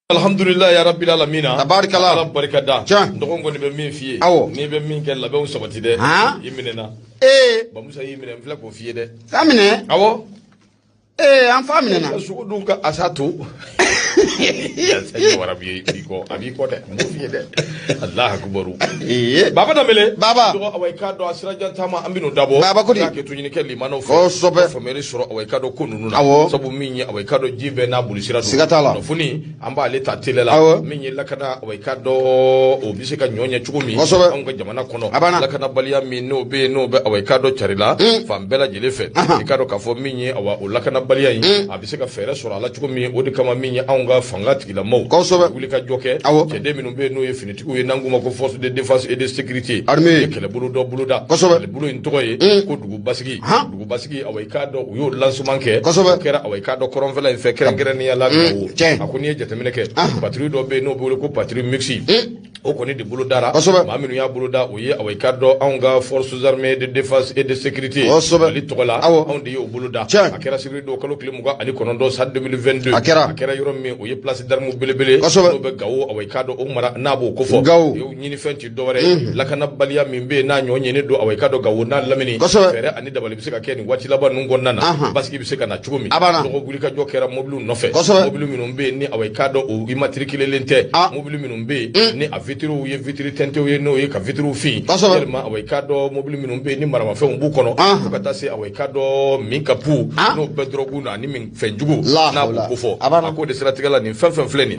Alhamdulillah ya rabbil alamina. Tabarikala. Ala barika da. Tiɲɛ. Dɔgɔn kɔni bɛ min f'i ye. Awɔ. N'i bɛ min kɛ, labɛnw sabati dɛ. Han? I minɛna. Ee. Bamusa y'i minɛ, n filɛ k'o f'i ye dɛ. Fa minɛ. Awɔ. Ee, an fa minɛna. Ka sogo dun ka asa to. Wara b'i kɔ, a b'i kɔ dɛ, n b'o f'i ye dɛ. Allah akubaru. Ee. Baba Danbele. Baba. Dɔgɔ, awa, i k'a dɔn a sirajan taama, an bɛn'o dabɔ. Baba ko di? K'a kɛ to ɲini kɛ limanaw fɛ. Kosɛbɛ. Ka faamuyali sɔrɔ, awa, i k'a dɔn ko ninnu na. Awɔ. Sabu min ye, awa, i k'a dɔn ji bɛɛ n'a boli sira don. Siga t'a la. Kunnafoni, an b'ale ta teliya la. Awɔ. Min ye lakana, awa, i k'a dɔn o bɛ se ka ɲɔ ɲɛ cogo min. Kosɛbɛ. Anw ka jamana kɔnɔ. A banna. Lakanabaliya min n'o bɛ yen, n'o bɛ, awa, i k'a dɔn cari la. Fan bɛɛ lajɛlen fɛ. I k'a dɔn k'a fɔ min ye, awa, o lakanabaliya in, a bɛ se ka fɛɛrɛ sɔrɔ a la cogo min, o de kama min ye anw ka fanga tigilamaw. Kosɛbɛ. Wuli ka jɔ kɛ. Awɔ. Cɛden minnu bɛ yen, n'o ye finitigiw ye, n'an k'u ma ko force de défense et de sécurité. Armée. U ye kɛlɛbolo dɔ boloda. Kosɛbɛ. Kɛlɛbolo in tɔgɔ ye ko dugu basigi. Han. Dugu basigi, awa, i k'a dɔn u y'o lancement kɛ. Kosɛbɛ. O kɛra, awa, i k'a dɔn kɔrɔnfɛla in fɛ, kɛrɛnkɛrɛnnenya la Gawo. Tiɲɛ. A ko n'i ye jateminɛ kɛ, patrouille dɔ bɛ yen n'o bɛ wele ko patrouille mixte. O kɔni de bolodara. Kosɛbɛ. Maa minnu y'a boloda, o ye, awa, i k'a dɔn anw ka forces armées de défense et de sécurité. Kosɛbɛ. Mali tɔgɔ la. Awɔ. Anw de y'o boloda. Tiɲɛ. A kɛra sibiri don, kalo tile 29, san 2022. A kɛra. A kɛra yɔrɔ min, o ye place d'armes belebele. Kosɛbɛ. N'o bɛ Gawo, awa, i k'a dɔn o mara n'a b'o kofɔ. Gawo. O ɲinifɛn ti dɔwɛrɛ ye. Lakanabaliya min bɛ yen, n'a ɲɔ ɲɛnen don, awa, i k'a dɔn Gawo n'a lamini. Kosɛbɛ. Fɛɛrɛ ani dabali bɛ se ka kɛ nin waati laban ninnu kɔnɔna na. Basigi bɛ se ka na cogo min. A banna. Dɔgɔ, wulikajɔ kɛra mobiliw nɔfɛ. Kosɛbɛ. Mobili minnu bɛ yen ni, awa, i k'a dɔn o immatriculelen tɛ. Ah. Mobili minnu bɛ yen ni a vitres ye vitre teintéw ye, n'o ye ka vitres fin. Kosɛbɛ. Yalima, awa, i k'a dɔn mobili minnu bɛ yen ni maramafɛnw b'u kɔnɔ. Ah. Fo ka taa se, awa, i k'a dɔn min ka pu. Ah. N'o bɛɛ dɔrɔgu na ani min fɛn jugu. La N'a b'o hawla. kofɔ. A banna. A k'o de siratigɛ la, nin fɛn fɛn filɛ nin.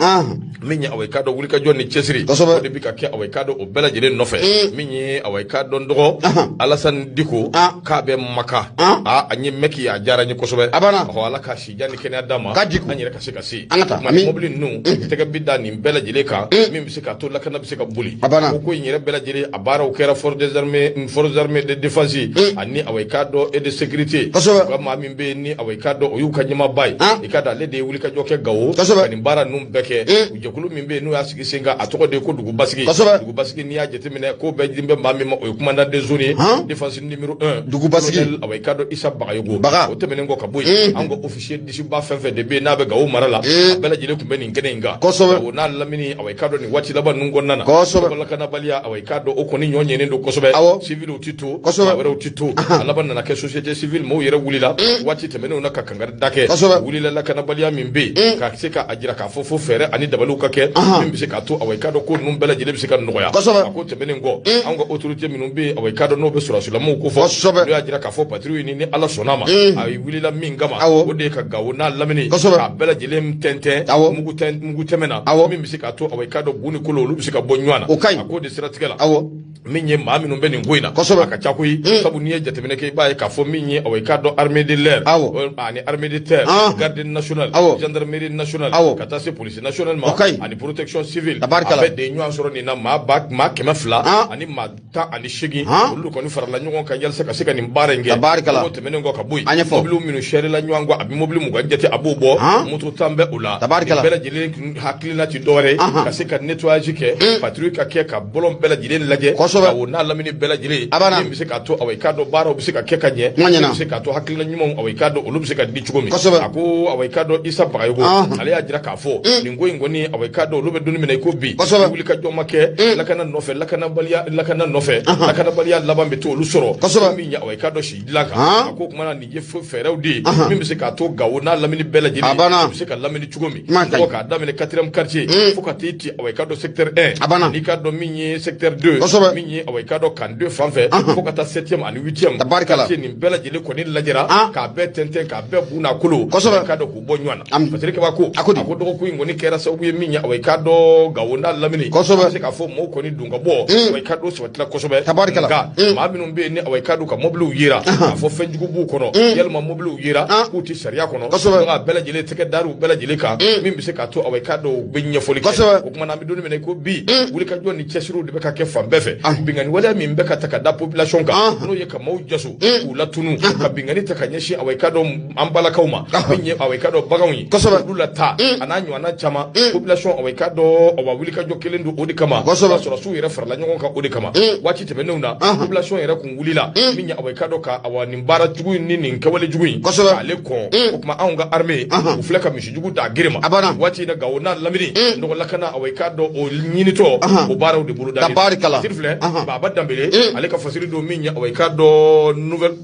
Min ye, awa, i k'a dɔn wulikajɔ ni cɛsiri. Kosɛbɛ. O de bɛ ka kɛ, awa, i k'a dɔn o bɛɛ lajɛlen nɔfɛ. Min ye, awa, i k'a dɔn dɔgɔ. Alassane Diko. K'a bɛ Maka. Aa, a ye mɛki, a diyara n ye kosɛbɛ. A banna. Ɔhɔ, Ala ka si jan ni kɛnɛya d'a ma. Ka Diko. An yɛrɛ ka se ka se. An ka taa. Tuma Ami. mobili ninnu tɛgɛ bɛ da nin bɛɛ lajɛlen kan, min bɛ se k'a to lakana bɛ se ka boli. A banna. Ko ko in yɛrɛ bɛɛ lajɛlen, a baaraw kɛra force des armées, forces armées de défense ani, awa, i k'a dɔn et de sécurité. Kosɛbɛ. U ka maa min bɛ yen ni, awa, i k'a dɔn o y'u ka ɲɛmaaba ye. I k'a dɔn ale de ye wulikajɔ kɛ Gawo. Kosɛbɛ. Ka nin baara ninnu bɛɛ kɛ. U jɛkulu min bɛ yen n'o y'a sigi sen kan, a tɔgɔ de ye ko dugu basigi. Kosɛbɛ. Dugu basigi, n'i y'a jateminɛ, ko bɛɛ dilen bɛ maa min ma, o ye commandant de zone ye. Han. Défense numéro 1. Dugu basigi. Colonel, awa, i k'a dɔn Isa Bagayogo. Baga. O tɛmɛnen kɔ ka bɔ yen, an ka officier disiba fɛn fɛn de bɛ yen n'a bɛ Gawo mara la, a bɛɛ lajɛlen tun bɛ nin kɛnɛ in kan. Kosɛbɛ. O n'a lamini, awa, i k'a dɔn nin waati laban ninnu kɔnɔna na. Kosɛbɛ. Lakanabaliya, awa, i k'a dɔn o kɔni ɲɔ ɲɛnen don kosɛbɛ. Awɔ. Civil ti to. Kosɛbɛ. Maa wɛrɛw ti to. A laban nana kɛ société civile maaw yɛrɛ wulila waati tɛmɛnenw na ka kangari da kɛ. Kosɛbɛ. U wulila lakanabaliya min bɛ yen, ka se ka a jira k'a fɔ fo fɛɛrɛ ani dabaliw ka kɛ min bɛ se k'a to, awa, i k'a dɔn ko ninnu bɛɛ lajɛlen bɛ se ka nɔgɔya. Kosɛbɛ. A ko tɛmɛnen kɔ, anw ka autorité minnu bɛ yen, awa, i k'a dɔn n'o bɛ sɔrɔsilamaw ko fɔ. Kosɛbɛ. N'o y'a jira k'a fɔ patrouille ni Ala sɔnna ma, a wulila min kama, Awɔ. o de ye ka Gawo n'a lamini Kosɛbɛ. k'a bɛɛ lajɛlen tɛntɛn Awɔ. mugu tɛn mugu tɛmɛ na, Awɔ. min bɛ se k'a to, awa, i k'a dɔn bu ni kolo, olu bɛ se ka bɔ ɲɔgɔn na. O ka ɲi. A k'o de siratigɛ la, Awɔ. min ye maa minnu bɛ nin ko in na, Kosɛbɛ. a ka ca koyi. Sabu n'i ye jateminɛ kɛ, i b'a ye k'a fɔ min ye, awa, i k'a dɔn armée de l'air ani armée de terre, garde nationale, gendarmerie nationale, ka taa se police nationale ma O ka ɲi. ani protection civile, a Tabarikala. bɛɛ de ye ɲɔgɔn sɔrɔ nin na, maa ba maa 200 ani maa 18, olu kɔni farala ɲɔgɔn kan yalisa ka se ka nin baara in kɛ. Tabarikala. O tɛmɛnen kɔ ka bɔ yen, An ɲɛfɔ. mobiliw minnu sɛrila ɲɔgɔn kɔ, a bɛ mobili 20 jate, a b'o bɔ, moto 10 bɛ o la. Tabarikala. Nin bɛɛ lajɛlen kun hakilina ti dɔwɛrɛ ye ka se ka nettoyage kɛ, patrouille ka kɛ ka bɔlɔn bɛɛ lajɛlen lajɛ. Kosɛbɛ. Ka o n'a lamini bɛɛ lajɛlen, A banna. min bɛ se k'a to, awa, i k'a dɔn baaraw bɛ se ka kɛ ka ɲɛ, Kuma ɲɛna. min bɛ se k'a to hakilina ɲumanw, awa, i k'a dɔn olu bɛ se ka di cogo min. Kosɛbɛ. A ko, awa, i k'a dɔn Isa Bagayogo, ale y'a jira k'a fɔ nin ko in kɔni, awa, i k'a dɔn olu bɛ don min na i ko bi, Kosɛbɛ. wulikajɔ ma kɛ lakana nɔfɛ, lakanabaliya, lakana nɔfɛ, lakanabaliya laban bɛ to olu sɔrɔ. Kosɛbɛ. Min ye, awa, i k'a dɔn si dilan kan, a ko o kumana nin ye fɛɛrɛw de ye min bɛ se k'a to Gawo n'a lamini bɛɛ lajɛlen A banna. bɛ se ka lamini cogo min. Kuma ka ɲi. Mɔgɔ k'a daminɛ quatrième quartier fo ka t'i ci, awa, i k'a dɔn secteur 1. A banna. N'i k'a dɔn min ye secteur 2, Kosɛbɛ. min ye, awa, i k'a dɔn camp 2 fan fɛ, fo ka taa septième ani huitième Tabarikala. quartier, nin bɛɛ lajɛlen kɔni lajɛra k'a bɛɛ tɛntɛn, k'a bɛɛ bu n'a kolo, Kosɛbɛ. i k'a dɔn k'u bɔ ɲɔgɔn na. Am. Parce que kabako. A ko di? A ko dɔgɔkun in kɔni kɛra sababu ye min ye, awa, i k'a dɔn Gawo n'a lamini, Kosɛbɛ. an bɛ se k'a fɔ maaw kɔni dun ka bɔ, awa, i k'a dɔn sabatila kosɛbɛ. Tabarikala. Nka maa minnu bɛ yen ni, awa, i k'a dɔn ka mobiliw yera k'a fɔ fɛnjugu b'u kɔnɔ, yalima mobiliw yera k'u tɛ sariya kɔnɔ. Kosɛbɛ. Donc a bɛɛ lajɛlen tɛgɛ dar'u bɛɛ lajɛlen kan, min bɛ se k'a to, awa, i k'a dɔn u bɛ ɲɛfɔli kɛ. Kosɛbɛ. O kumana an bɛ don min na i ko bi, wulikajɔ ni cɛsiriw de bɛ ka kɛ fan bɛɛ fɛ. Binkanni waleya min bɛ ka ta ka da population kan, n'o ye ka maaw jaso k'u latunu, ka binkanni ta ka ɲɛsin, awa, i ka dɔn, an balakaw ma, min ye, awa, i ka dɔn, baganw ye, olu la ta a n'a ɲɔgɔnna caman. Population, awa, i ka dɔn, awa, wulikajɔ kelen don o de kama. Sɔrɔsiw yɛrɛ farala ɲɔgɔn kan o de kama. Waati tɛmɛnenw na, population yɛrɛ kun wulila min ye, awa, i ka dɔn, ka, awa, nin baara jugu in ni nin kɛwale jugu in, k'ale kɔn. O tuma, anw ka armée, u filɛ ka misijugu da gere ma waati in na. Gawo n'a lamini, nɔgɔ lakana, awa, i ka dɔn, o ɲinitɔ, o baaraw de bolo dalen. Fasiri filɛ, Baba Danbele ale ka fasiri don min ye, awa, i ka dɔn, Nouvelle,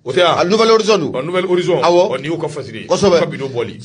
o tɛ yan? Nouvel Horizon don. Nouvel Horizon. Awɔ. Nin y'o ka fasiri ye. Ka bidon bɔli.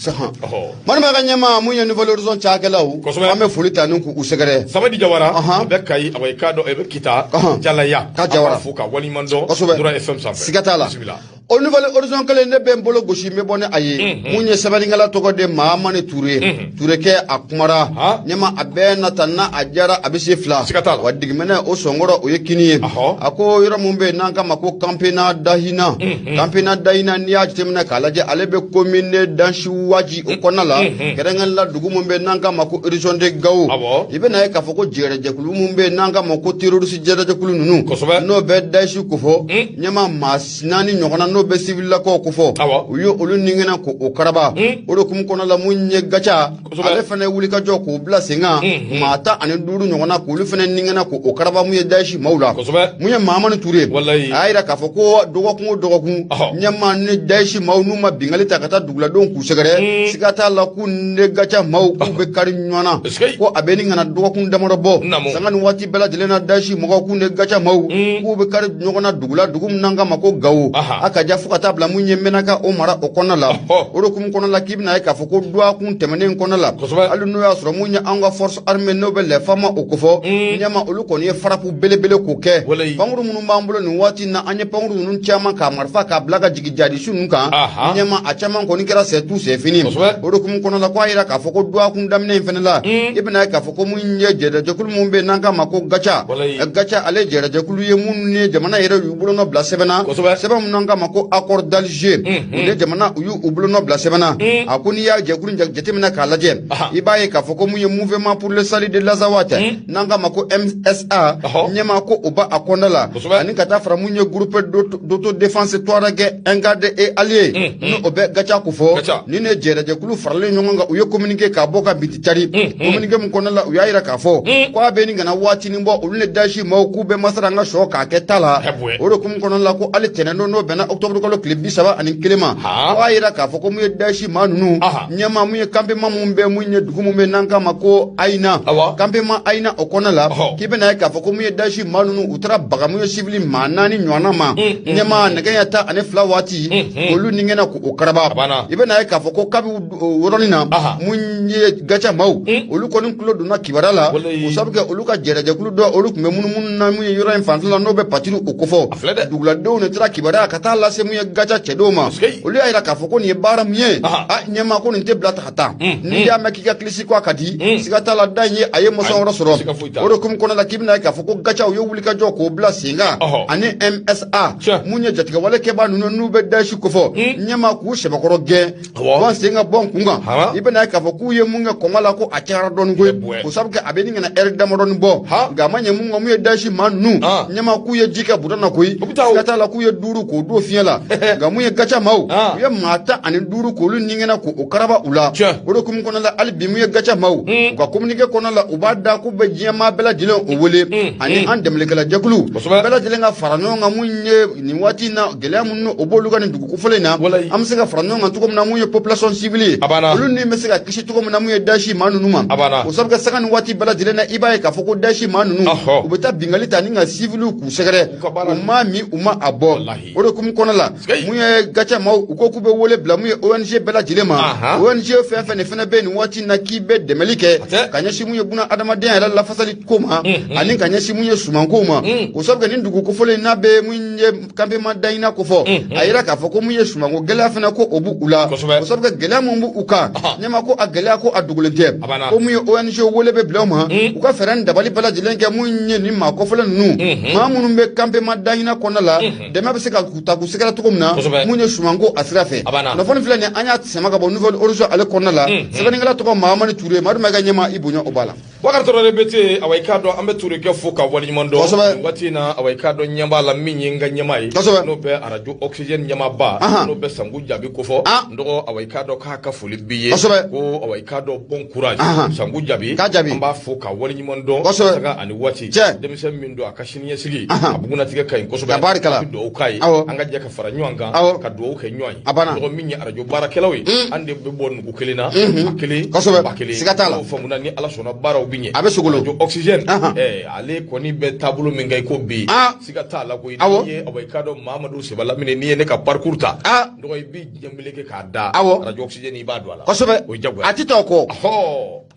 Malima ka ɲɛma, mun ye Nouvel Horizon cakɛlaw, an bɛ foli ta ni k'u sɛgɛrɛ. Samadi Jawara, a bɛ Kayi, awa, i ka dɔn, a bɛ Kita Jalaya. Ka Jawara fo ka waleɲuman dɔn. Nura FM sanfɛ. Siga t'a la. Bisimila. O Nouvel Horizon kelen, ne bɛ n bolo gosi, n bɛ bɔ ni a ye. Mun ye sɛbɛnnikɛla tɔgɔ de Mahamani Ture. Ture kɛ, a kumara ɲɛma, a bɛɛ na ta n'a a jara, a bɛ se fila. Siga t'a la. Wa digimɛnɛ o sɔnkɔrɔ, o ye kini ye. A ko yɔrɔ mun bɛ yen n'an k'a ma ko Campement Dahina, Campement Dahina, n'i y'a jateminɛ k'a lajɛ, ale bɛ commune Dansiwaji o kɔnɔna la, kɛrɛnkɛrɛn la dugu mun bɛ yen n'an k'a ma ko région de Gao. I bɛna ye k'a fɔ ko jɛrɛjɛkulu mun bɛ yen n'an k'a ma ko terroriste jɛrɛjɛkulu ninnu, n'o bɛ Daesh kofɔ, ɲɛma, maa naani ɲɔgɔnna n'o bɛ civilakaw kofɔ, u ye olu ningɛnɛ k'o karaba. O de hukumu kɔnɔ la, mun ye Gaca, ale fana ye wulikajɔ k'o bila sen kan, maa 15 ɲɔgɔnna k'olu fana ningɛnɛ k'o karaba, mun ye Daesh maaw la. Mun ye Mahamani Ture, a y'a yira k'a fɔ ko dɔgɔkun o dɔgɔkun, ɲɛma, ni Daesh maaw n'u ma binkanni ta ka taa duguladenw k'u sɛgɛrɛ, siga t'a la k'u ni Gaca maaw k'u bɛ kari ɲɔgɔn na, ko a bɛ ni kana dɔgɔkun damadɔ bɔ. Sanga ni waati bɛɛ lajɛlen na, Daesh mɔgɔw k'u ni Gaca maaw k'u bɛ kari ɲɔgɔn na dugu la, dugu min n'an k'a ma ko Gawo, a ka ja fo ka taa bila mun ye Menaka o mara o kɔnɔna la. O de hukumu kɔnɔna la, k'i bɛna ye k'a fɔ ko dɔgɔkun tɛmɛnen kɔnɔna la, hali n'o y'a sɔrɔ mun ye an ka force armée n'o bɛ les FAMa o kofɔ, ɲɛma, olu kɔni ye frappe belebele k'o kɛ. Pankuru minnu b'an bolo nin waati in na, an ye pankuru ninnu caman k'a marifa k'a bila ka jigin jadisi ninnu kan. Ɲɛma, a caman kɔni kɛra c'est tout, c'est fini. O de hukumu kɔnɔna la, ko a yira k'a fɔ ko dɔgɔkun daminɛ in fɛnɛ la, i bɛna ye k'a fɔ ko mun ye jɛrɛjɛkulu mun bɛ yen n'an k'a ma ko Gaca. Gaca, ale jɛrɛjɛkulu ye minnu ye jamana yɛrɛ y'u bolonɔ bila sɛbɛn na, sɛbɛn min n'an k'a ma ko accord d'Alger. U ni jamana, u y'u bolonɔ bila sɛbɛn na. A ko n'i y'a jɛkulu jateminɛ k'a lajɛ, i b'a ye k'a fɔ ko mun ye Mouvement pour le salut de l'Azawad n'an k'a ma ko MSA, ɲɛma, ko o b'a a kɔnɔna la, ani ka taa fara mun ye groupe d'autodéfense Touareg Imghad et alliés, ni o bɛ Gaca ko fɔ. Ni ne jɛrɛjɛkulu faralen ɲɔgɔn kan, u ye communiqué k'a bɔ ka biti cari. Communiqué min kɔnɔna la, u y'a yira k'a fɔ ko a bɛ nin kana waatinin bɔ, olu ni Daesh maaw k'u bɛ masara an ka sɔ k'a kɛ ta la. O de hukumu kɔnɔna la, ko hali tɛnɛn don, n'o bɛnna octobre kalo tile 31 ma, ko a yira k'a fɔ ko mun ye Daesh maa ninnu, ɲɛma, mun ye campement mun bɛ, mun ye dugu mun bɛ n'an k'a ma ko Ayina, campement Ayina o kɔnɔna la, k'i bɛna ye k'a fɔ ko mun ye Daesh maa ninnu, u taara baga mun ye civil maa naani ɲɔgɔnna ma, ɲɛma, nɛgɛ ɲɛ 12 waati, olu ningɛnɛ k'o karaba. I bɛna ye k'a fɔ ko kabi o yɔrɔnin na, mun ye Gaca maaw, olu kɔni tulo donna kibaruya la, o sabu kɛ olu ka jɛrɛjɛkulu dɔ, olu tun bɛ munumunu na mun ye yɔrɔ in fanfɛla la, n'o bɛ patrouille o kofɔ. Duguladenw de taara kibaruya ka taa lase mun ye Gaca cɛdenw ma. Olu y'a yira k'a fɔ ko nin ye baara min ye, a ɲɛma, ko nin tɛ bila ta ka taa. N'i y'a mɛn k'i ka kilisi ko a ka di, siga t'a la, da in ye a ye mɔsɔn wɛrɛ sɔrɔ. O de hukumu kɔnɔna la, k'i bɛna ye k'a fɔ ko Gacaw ye wulikajɔ k'o bila sen kan, ani MSA, mun ye jatigɛwale kɛbaa ninnu n'u bɛ Daesh kofɔ, ɲɛma, k'u sɛbɛkɔrɔ gɛn bɔn sen ka bɔ n kun kan. I bɛna ye k'a fɔ k'u ye mun kɛ kɔngɔ la, ko a cayara dɔɔni koyi, o sabu kɛ a bɛ nin kana ɛri damadɔni bɔ. Nka a ma ɲɛ mun kɔ, mun ye Daesh maa ninnu, ɲɛma, k'u ye ji kɛ budon na koyi. Siga t'a la k'u ye duuru k'o don fiɲɛ la. Nka mun ye Gaca maaw, u ye maa 15 k'olu ningɛnɛ k'o karaba u la. O de hukumu kɔnɔna la, hali bi mun ye Gaca maaw, u ka communiqué kɔnɔna la, u b'a da k'u bɛ diɲɛ maa bɛɛ lajɛlen o wele, ani an dɛmɛlikɛla jɛkulu bɛɛ lajɛlen ka fara ɲɔgɔn kan. Mun ye nin waati in na gɛlɛya minnu o b'olu ka nin dugu kofɔlen in na, an bɛ se ka fara ɲɔgɔn kan cogo min na, mun ye population civile ye, olu ni bɛ se ka kisi cogo min na mun ye Daesh maa ninnu ma. O sabu kɛ sanga ni waati bɛɛ lajɛlen na, i b'a ye k'a fɔ ko Daesh maa ninnu, u bɛ taa binkanni ta ni ka civiliw k'u sɛgɛrɛ, u ma min, u ma a bɔ. O de hukumu kɔnɔ la, mun ye Gaca maaw, u ko k'u bɛ wele bila mun ye ONG bɛɛ lajɛlen ma. ONG fɛn fɛn de fɛnɛ bɛ nin waati in na k'i bɛ dɛmɛli kɛ ka ɲɛsin mun ye buna adamadenya yɛrɛ lafasali ko ma, ani ka ɲɛsin mun ye sumanko ma, o sabu kɛ nin dugu kofɔlen n'a bɛ mun ye campement Dayina kofɔ, a yira k'a fɔ ko mun ye sumanko gɛlɛya fɛnɛ, ko o b'u la. O sabu kɛ gɛlɛya mun b'u kan, ɲɛma, ko a gɛlɛya ko a dogolen tɛ, ko mun ye ONG wele bɛ bila u ma, u ka fɛɛrɛ ni dabali bɛɛ lajɛlen kɛ mun ye nin maa kɔfɔlen ninnu, maa minnu bɛ campement Dayina kɔnɔna la, dɛmɛ bɛ se ka ta k'u sɛgɛrɛ cogo min na, mun ye sumanko a sira fɛ. Kunnafoni filɛ nin, an y'a sama ka bɔ Nouvel Horizon ale kɔnɔna la. Sɛbɛnnikɛla tɔgɔ Mahamani Ture. Madu ma ka ɲɛma, i bonya o b'a la. Bakari Tarawele BT, awa i k'a dɔn an bɛ Turekɛ fo ka waleɲuman dɔn. Nin waati in na, awa i k'a dɔn ɲɛ b'a la min ye n ka ɲɛmaa ye. N'o bɛ arajo Oxygène ɲɛmaaba. N'o bɛ Sanku Jaabi kofɔ. N dɔgɔ, awa i k'a dɔn k'a ka foli b'i ye. Ko awa i k'a dɔn bon courage. Sanku Jaabi. K'a jaabi. An b'a fo ka waleɲuman dɔn. Sanga ani waati. Denmisɛn min don, a ka siniɲɛsigi. A bugunnatigɛ ka ɲi kosɛbɛ. Tabarikala. An bɛ dugawu k'a ye. An ka jɛ ka fara ɲɔgɔn kan. Ka dugawu kɛ ɲɔgɔn ye. A banna. Dɔgɔ min ye arajo baarakɛlaw ye. An de bɛ bɔ nugu kelen na. A kelen. Ba kelen. Siga t'a la. N'o faamuna, ni Ala sɔnna, baaraw bɛ ɲɛ. A bɛ sogolo. Arajo Oxygène. Ale kɔni bɛ taabolo min kan i ko bi. Siga t'a la koyi. N'i ye awa i k'a dɔn Mamadu Seba Lamini, n'i ye ne ka parcours ta. Dɔgɔ i b'i diɲɛ meleke k'a da. Arajo Oxygène, i b'a don a la. O ye diyagoya. A tɛ taa o kɔ.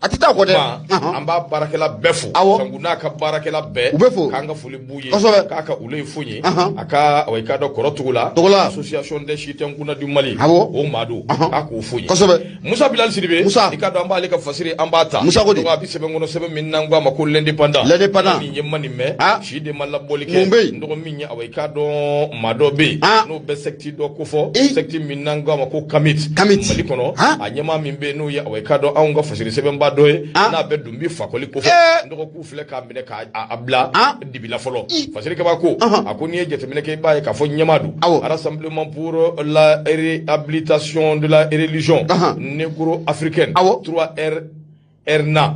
A tɛ taa o kɔ dɛ. An b'a baarakɛla bɛɛ fo. Sanku n'a ka baarakɛla bɛɛ. U bɛ fo. K'an ka foli b'u ye. K'a ka olu ye fo ye. A ka awa i k'a dɔn kɔrɔ Togola. Togola. Association des Sitɛn du Mali. O maa don. K'a k'o fo ye. Musa Bilal Sidibe. Musa. I k'a dɔn an b'ale ka fasiri an b'a ta. Musa ko di? A bɛ sɛbɛn kɔnɔ, sɛbɛn min n'an ko a ma ko L'Indépendant. L'Indépendant. Min ye ma nin mɛn. Si de ma labɔli kɛ. Mun bɛ yen? N dɔgɔ min ye awa i k'a dɔn maa dɔ bɛ yen. N'o bɛ secte dɔ kofɔ. Secte min n'an ko a ma ko Kamite. Kamite. Mali kɔnɔ. A ɲɛmaa min bɛ yen, n'o ye awa i k'a dɔn anw ka fasiri sɛbɛnba dɔ ye. N'a bɛ Dunbi Fakɔli kofɔ. N dɔgɔ k'u filɛ k'a minɛ k'a bila dibila fɔlɔ. Fasiri kaba ko a ko n'i ye jateminɛ kɛ, i b'a ye k'a fɔ ɲɛmaa don. Rassemblement pour la réhabilitation de la religion négro-africaine. 3R RNA.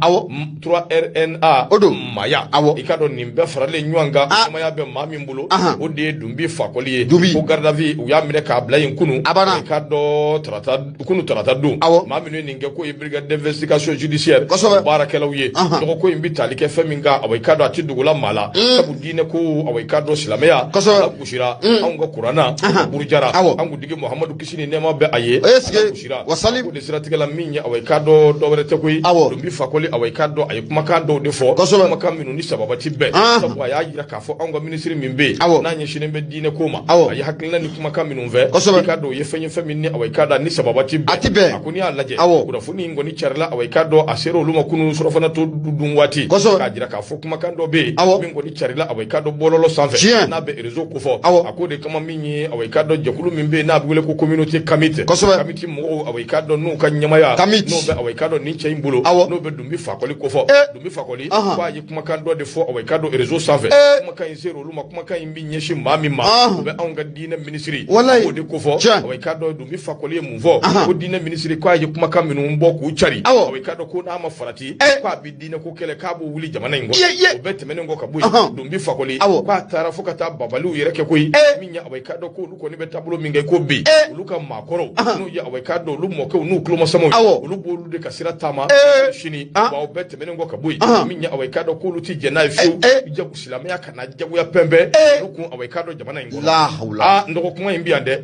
3RNA. O don. Maya. I k'a dɔn nin bɛɛ faralen ɲɔgɔn kan. Ɲɛmaaya bɛ maa min bolo. O de ye Dunbi Fakɔli ye. Dunbi. Ko garde à vue, u y'a minɛ k'a bila yen kunun. A banna. I k'a dɔn tarata, kunu tarata don. Maa minnu ye nin kɛ, k'o ye brigade d'investigation judiciaire. Baarakɛlaw ye. Dɔgɔko in bɛ tali kɛ fɛn min kan, awa i k'a dɔn a tɛ dogo la maa la. Sabu diinɛ ko, awa i k'a dɔn silamɛya. Ala gosira. Anw ka kuranna. Burujara. An kuntigi Muhamadu, kisi ni nɛɛma bɛ a ye. Ala gosira. O de siratigɛ la min ye, awa i k'a dɔn dɔ wɛrɛ tɛ koyi. Dunbi Fakɔli, awa i k'a dɔn a ye kumakan dɔw de fɔ. Kumakan minnu ni sababa ti bɛn. Sabu a y'a jira k'a fɔ anw ka minisiri min bɛ yen. N'a ɲɛsinnen bɛ diinɛ ko ma. A ye hakilina ni kumakan minnu fɛ. I k'a dɔn o ye fɛn ye, fɛn min ni awa i k'a dɔn ni sababa ti bɛn. A ti bɛn. A ko n'i y'a lajɛ. Kunnafoni in kɔni carila, awa i k'a dɔn a sera olu ma kunun surafana to dun waati. K'a jira k'a fɔ kumakan dɔ bɛ yen. Min kɔni carila, awa i k'a dɔn bɔlɔlɔ sanfɛ. N'a bɛ réseau kofɔ. A k'o de kama min ye, awa i k'a dɔn jɛkulu min bɛ yen n'a bɛ wele ko communauté Kamite. Kamite mɔgɔw, awa i k'a dɔn n'u ka ɲɛmaaya. Kamite. N'o bɛ awa i k'a dɔn nin cɛ in bolo. N'o bɛ Dunbi Fakɔli kofɔ. Dunbi Fakɔli. K'a ye kumakan dɔ de fɔ, awa i k'a dɔn réseau sanfɛ. Kumakan in sera olu ma, kumakan in bɛ ɲɛsin maa min ma. O bɛ anw ka diinɛ minisiri. Walayi. O de kofɔ. Awa i k'a dɔn Dunbi Fakɔli ye mun fɔ? Ko diinɛ minisiri k'a ye kumakan minnu bɔ k'u cari. Awa i k'a dɔn ko n'a ma farati. K'a bɛ diinɛ ko kɛlɛ, k'a b'o wuli jamana in kɔnɔ. O bɛɛ tɛmɛnen kɔ ka bɔ yen. Dunbi Fakɔli. K'a taara fo ka taa babaliw yɛrɛ kɛ koyi. Min ye, awa i k'a dɔn k'olu kɔni bɛ taabolo min kɛ ko bi. Olu ka maakɔrɔw. N'o ye awa i k'a dɔn olu mɔkɛw n'u tulomasamaw ye. Olu b'olu de ka sira taama. Sini. Wa o bɛɛ tɛmɛnen kɔ ka bɔ yen. Min ye, awa i k'a dɔn k'olu ti jɛn n'a ye fiyewu. Jago silamɛya ka na jagoya pɛnpɛn. Olu kun, awa i k'a dɔn jamana in kɔnɔ. La hawla. Aa, n dɔgɔ, kuma in bɛ yan dɛ.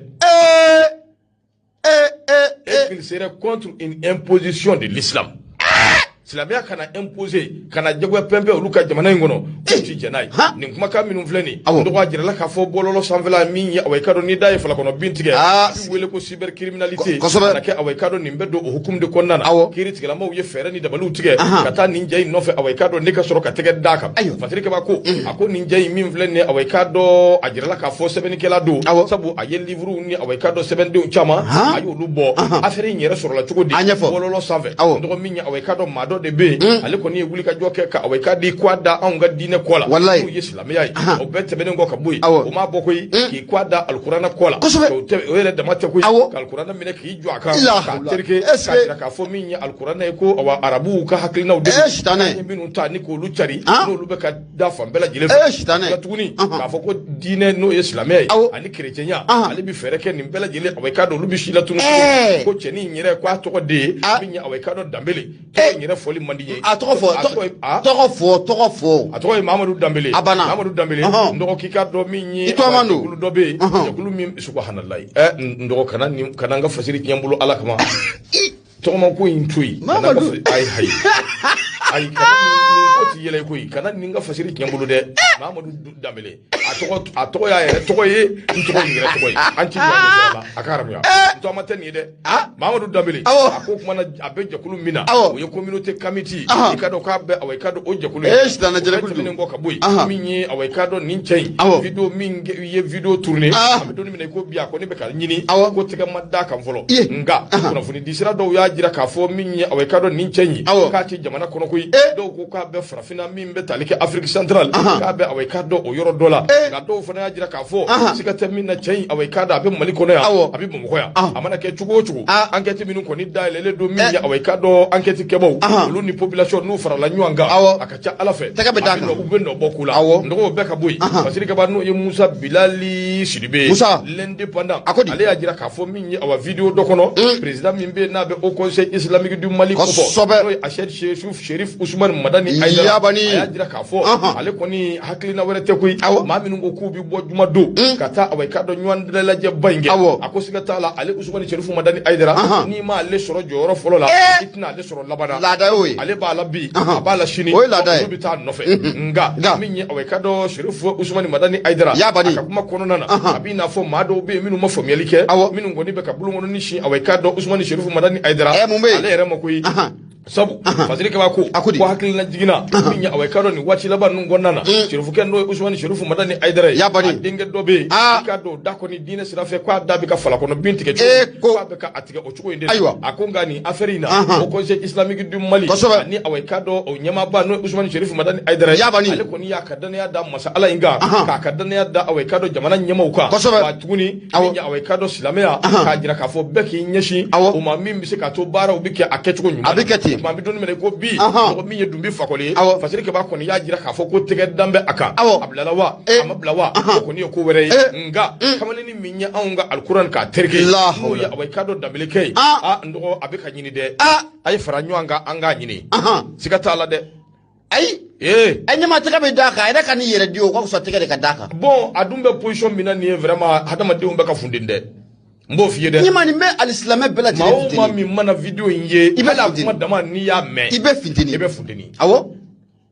Et qu'il serait contre une imposition de l'islam. Silamɛya kana imposer, kana jagoya pɛnpɛn olu ka jamana in kɔnɔ, k'u ti jɛn n'a ye. Nin kumakan minnu filɛ nin, dɔgɔ a jirala k'a fɔ bɔlɔlɔ sanfɛla min ye, awa i k'a dɔn n'i da ye falakɔnɔ bin tigɛ, a bɛ wele ko cybercriminalité. Kana kɛ, awa i k'a dɔn nin bɛ don o hukumu de kɔnɔna na. Kiiri tigilamaw ye fɛɛrɛ ni dabaliw tigɛ ka taa nin jɛ in nɔfɛ, awa i k'a dɔn ne ka sɔrɔ ka tɛgɛ d'a kan. Fasiri Kaba ko a ko nin jɛ in min filɛ nin ye, awa i k'a dɔn a jirala k'a fɔ sɛbɛnnikɛla don. Sabu a ye livre ni awa i k'a dɔn sɛbɛndenw caman, a y'olu bɔ. Affaire in yɛrɛ sɔrɔla cogo di? Bɔlɔlɔ sanfɛ. Dɔgɔ min ye, awa i k'a dɔn maa dɔ de bɛ yen, ale kɔni ye wulikajɔ kɛ ka awa i k'a di k'a da anw ka diinɛ kɔ la. Walayi. N'o ye silamɛya ye. O bɛɛ tɛmɛnen kɔ ka bɔ yen. O m'a bɔ koyi k'i k'a da alikuranɛ kɔ la. O yɛrɛ dama tɛ koyi. Ka alikuranɛ minɛ k'i jɔ a kan. K'a tereke k'a jira k'a fɔ min ye alikuranɛ ye, ko awa arabuw ka hakilinaw de don. Sitanɛ. An ye minnu ta ni k'olu cari. N'olu bɛ ka da fan bɛɛ lajɛlen fɛ. Sitanɛ. Nka tuguni k'a fɔ ko diinɛ n'o ye silamɛya ye. Ani kerecɛnya. Ale bɛ fɛɛrɛ kɛ nin bɛɛ lajɛlen, awa i k'a dɔn olu bɛ si latunu. Ko cɛnin in yɛrɛ k'a tɔgɔ de ye min ye, awa i k'a dɔn Danbele. Tɔgɔ in yɛrɛ fɔli man di n ye. A tɔgɔ fɔ. Tɔgɔ fɔ, tɔgɔ fɔ. A tɔgɔ ye Mamadu Danbele. A banna. Mamadu Danbele. N dɔgɔ k'i k'a dɔn min ye. I tɔgɔman don. Jɛkulu dɔ bɛ yen. Jɛkulu min, subahanallahi. N dɔgɔ, kana nin, kana n ka fasiri tiɲɛ n bolo Ala kama. Tɔgɔma ko in to yen. Mamadu. Ayi, ayi. Ayi, kana nin ko ti yɛlɛ. yɛlɛ koyi, kana nin ka fasiri tiɲɛ bolo dɛ. Mahamadu Danbele, a tɔgɔ y'a yɛrɛ tɔgɔ ye, n tɔgɔ ye yɛrɛ tɔgɔ ye, an ti ɲɔgɔn la, a ka haramuya n tɔgɔ ma tɛ nin ye dɛ. Mahamadu Danbele, a ko kuma na, a bɛ jɛkulu min na, o ye communauté kamite, i ka dɔn k'a bɛ, awa, i ka dɔn o jɛkulu ye sitanɛ jɛkulu tɛmɛnen kɔ ka bɔ yen, min ye, awa, i ka dɔn nin cɛ in, vidéo min ye vidéo tourné, a bɛ don min na i ko bi, a kɔni bɛ ka ɲini ko tɛgɛ ma d'a kan fɔlɔ. Nka kunnafoni di sira dɔw y'a jira k'a fɔ min ye, awa, i ka dɔn nin cɛ in, k'a tɛ jamana kɔnɔ koyi. Dɔw ko k'a bɛ farafinna min bɛ tali kɛ Afrique centrale, k'a bɛ, awa, i ka dɔn o yɔrɔ dɔ la. Nka dɔw fana y'a jira k'a fɔ siga tɛ min na, cɛ in, awa, i ka dɔn a bɛ Mali kɔnɔ yan, a bɛ Bamakɔ yan. A mana kɛ cogo o cogo, enquête minnu kɔni dayɛlɛlen don, min ye, awa, i ka dɔn enquête kɛbaw, olu ni population n'u farala ɲɔgɔn kan, a ka ca Ala fɛ, tɛgɛ bɛ d'a kan, u bɛ nɔ bɔ ko la. N dɔgɔw bɛɛ ka bɔ yen. Fasiri Kaba, n'o ye Musa Bilali Sidibe, Musa l'indépendant, ale y'a jira k'a fɔ min ye, awa, vidéo dɔ kɔnɔ, président min bɛ yen n'a bɛ Haut Conseil islamique du Mali kofɔ, n'o ye Ached Chérif Ousmane Madani Aïdara, a y'a jira k'a fɔ ale kɔni hakilina wɛrɛ tɛ koyi. Maa minnu ko k'u bɛ bɔ juma don ka taa, awa, i ka dɔn ɲɔgɔn lajɛba in kɛ, a ko siga t'a la, ale Ousmane Chérif Madani Aïdara, n'i ma ale sɔrɔ jɔyɔrɔ fɔlɔ la, i tɛna ale sɔrɔ laban na. Laada y'o ye. Ale b'a la bi, a b'a la sini, o ye laada ye, olu bɛ taa nɔfɛ. Nka min ye, awa, i ka dɔn Chérif Ousmane Madani Aïdara, a ka kuma kɔnɔna na, a b'i n'a fɔ maa dɔw bɛ yen minnu ma faamuyali kɛ, minnu kɔni bɛ ka bolonkɔnɔni sin, awa, i ka dɔn Ousmane Chérif Madani Aïdara, ale yɛrɛ ma koyi. Sabu Fasiri Kaba ko ko hakilina jiginna min ye, awa, i ka dɔn nin waati laban ninnu kɔnɔna na, Cherifukɛ n'o ye Ousmane Chérif Madani Aïdara ye, a denkɛ dɔ bɛ yen, i ka dɔn o da kɔni diinɛ sira fɛ, k'a da bɛ ka falakɔnɔ bin tigɛ cogo, k'a bɛ ka a tigɛ o cogo in de la. A ko nka nin affaire in na, Haut Conseil islamique du Mali ani, awa, i ka dɔn o ɲɛmaaba n'o ye Ousmane Chérif Madani Aïdara ye, ale kɔni y'a ka danaya da masa Ala in kan, k'a ka danaya da, awa, i ka dɔn jamana ɲɛmaaw kan. Wa tuguni, min ye, awa, i ka dɔn silamɛya, k'a jira k'a fɔ bɛɛ k'i ɲɛsin o ma, min bɛ se k'a to baaraw bɛ kɛ a kɛcogo ɲuman na, a bɛ kɛ ten. Maa bɛ don min na i ko bi, mɔgɔ min ye Dunbi Fakɔli ye, Fasiri Kaba kɔni y'a jira k'a fɔ ko tɛgɛ dan bɛ a kan, a bilala wa a ma bila wa, o kɔni ye ko wɛrɛ ye. Nka kamalennin min ye anw ka alikuran k'a tereke, n'o ye, awa, i ka dɔn Danbelekɛ ye, a n dɔgɔ, a bɛ ka ɲini dɛ, a ye fara ɲɔgɔn kan, an k'a ɲini, siga t'a la dɛ. Ayi, a ɲɛma tɛgɛ bɛ d'a kan, a yɛrɛ ka n'i yɛrɛ di, o ka fisa tɛgɛ de ka d'a kan. Bon, a dun bɛ position min na nin ye, vraiment hadamadenw bɛ ka funteni dɛ, n b'o f'i ye dɛ. Ɲɛma nin bɛ alisilamɛ bɛɛ lajɛlen funteni. Maa o maa min mana vidéo in ye, i bɛ la kuma dama n'i y'a mɛn, i bɛ funteni, i bɛ funteni. Awɔ.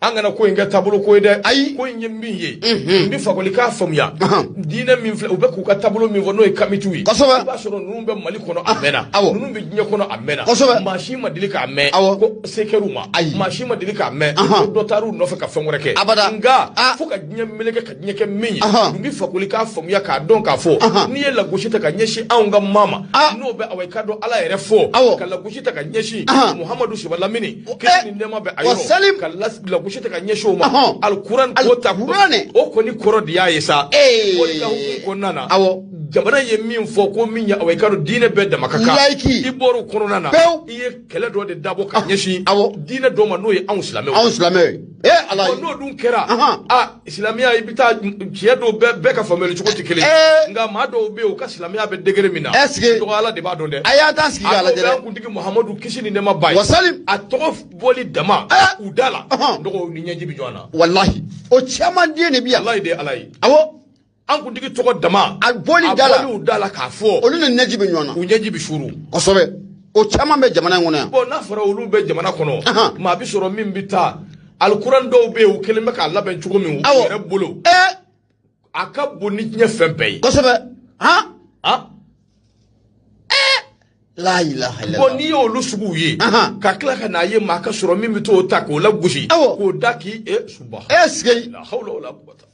An kana ko in kɛ taabolo ko ye dɛ. Ayi. Ko in ye min ye, n bɛ Fakɔli k'a faamuya. Diinɛ min filɛ, u bɛ k'u ka taabolo min fɔ, n'o ye kamitiw ye. Kosɛbɛ. I b'a sɔrɔ ninnu bɛ Mali kɔnɔ a mɛnna. Awɔ. Ninnu bɛ diɲɛ kɔnɔ a mɛnna. Kosɛbɛ. Maa si ma deli k'a mɛn. Awɔ. Ko se kɛr'u ma. Ayi. Maa si ma deli k'a mɛn. Ko dɔ taar'u nɔfɛ ka fɛn wɛrɛ kɛ. Abada. Nka fo ka diɲɛ meleke ka diɲɛ kɛ min ye. N bɛ Fakɔli k'a faamuya k'a dɔn k'a fɔ. N'i ye lagosi ta ka ɲɛsin anw ka maa ma. N'o bɛ, awa, i ka dɔn Ala yɛrɛ fɔ. Awɔ. Ka lagosi ta ka ɲɛsin. Muhamadu Sibalamini. Kisi ni nɛɛma bɛ a yɔrɔ. Ka lagosi ta ka ɲɛsin o ma. Alikuran ko ta, o kɔni kɔrɔ de y'a ye sa. O de ka hukumu kɔnɔna na. Awɔ. Jamana ye min fɔ ko min ye, awa, i ka dɔn diinɛ bɛɛ dama ka kan. Laïki. I bɔr'o kɔnɔna na. Pewu. I ye kɛlɛ dɔ de dabɔ ka ɲɛsin. Awɔ. Diinɛ dɔ ma, n'o ye anw silamɛw. Anw silamɛw ye. Ee Ala ye. N'o dun kɛra. A silamɛya, i bɛ taa tiɲɛ dɔw bɛɛ ka faamuyali cogo tɛ kelen ye. Nka maa dɔw bɛ yen, u ka silamɛya bɛ degré min na. Est-ce que. Dɔgɔ Ala de b'a dɔn dɛ. A y'an ta sigi k'a lajɛ dɛ. A dɔw bɛ an kuntigi Muhamadu kisi ni nɛɛma b'a ye. Wasali. A tɔgɔ bɔli dama. U da la. Dɔgɔw ni ɲɛji bɛ ɲɔgɔn na. Walahi. O caman den de bɛ yan. Walahi de Ala ye. Awɔ. An kuntigi tɔgɔ dama. A bɔli da la. A bɔli da la k'a fɔ. Olu ni ɲɛji bɛ ɲɔgɔn na. U ɲɛji bɛ suuru. Kosɛbɛ. O caman bɛ jamana in kɔnɔ yan. Bon, n'a fɔra olu bɛ jamana kɔnɔ. Maa bɛ sɔrɔ min bɛ taa. Alikuran dɔw bɛ yen, u kɛlen bɛ k'a labɛn cogo min u yɛrɛ bolo. A ka bon ni diɲɛ fɛn bɛɛ ye. Kosɛbɛ. Han. La ilaha illallah. Bon, n'i y'olu suguw ye. Ka tila ka n'a ye maa ka sɔrɔ min bɛ t'o ta k'o lagosi. Awɔ. K'o da k'i suba. Est-ce que. La hawla wala quwwata.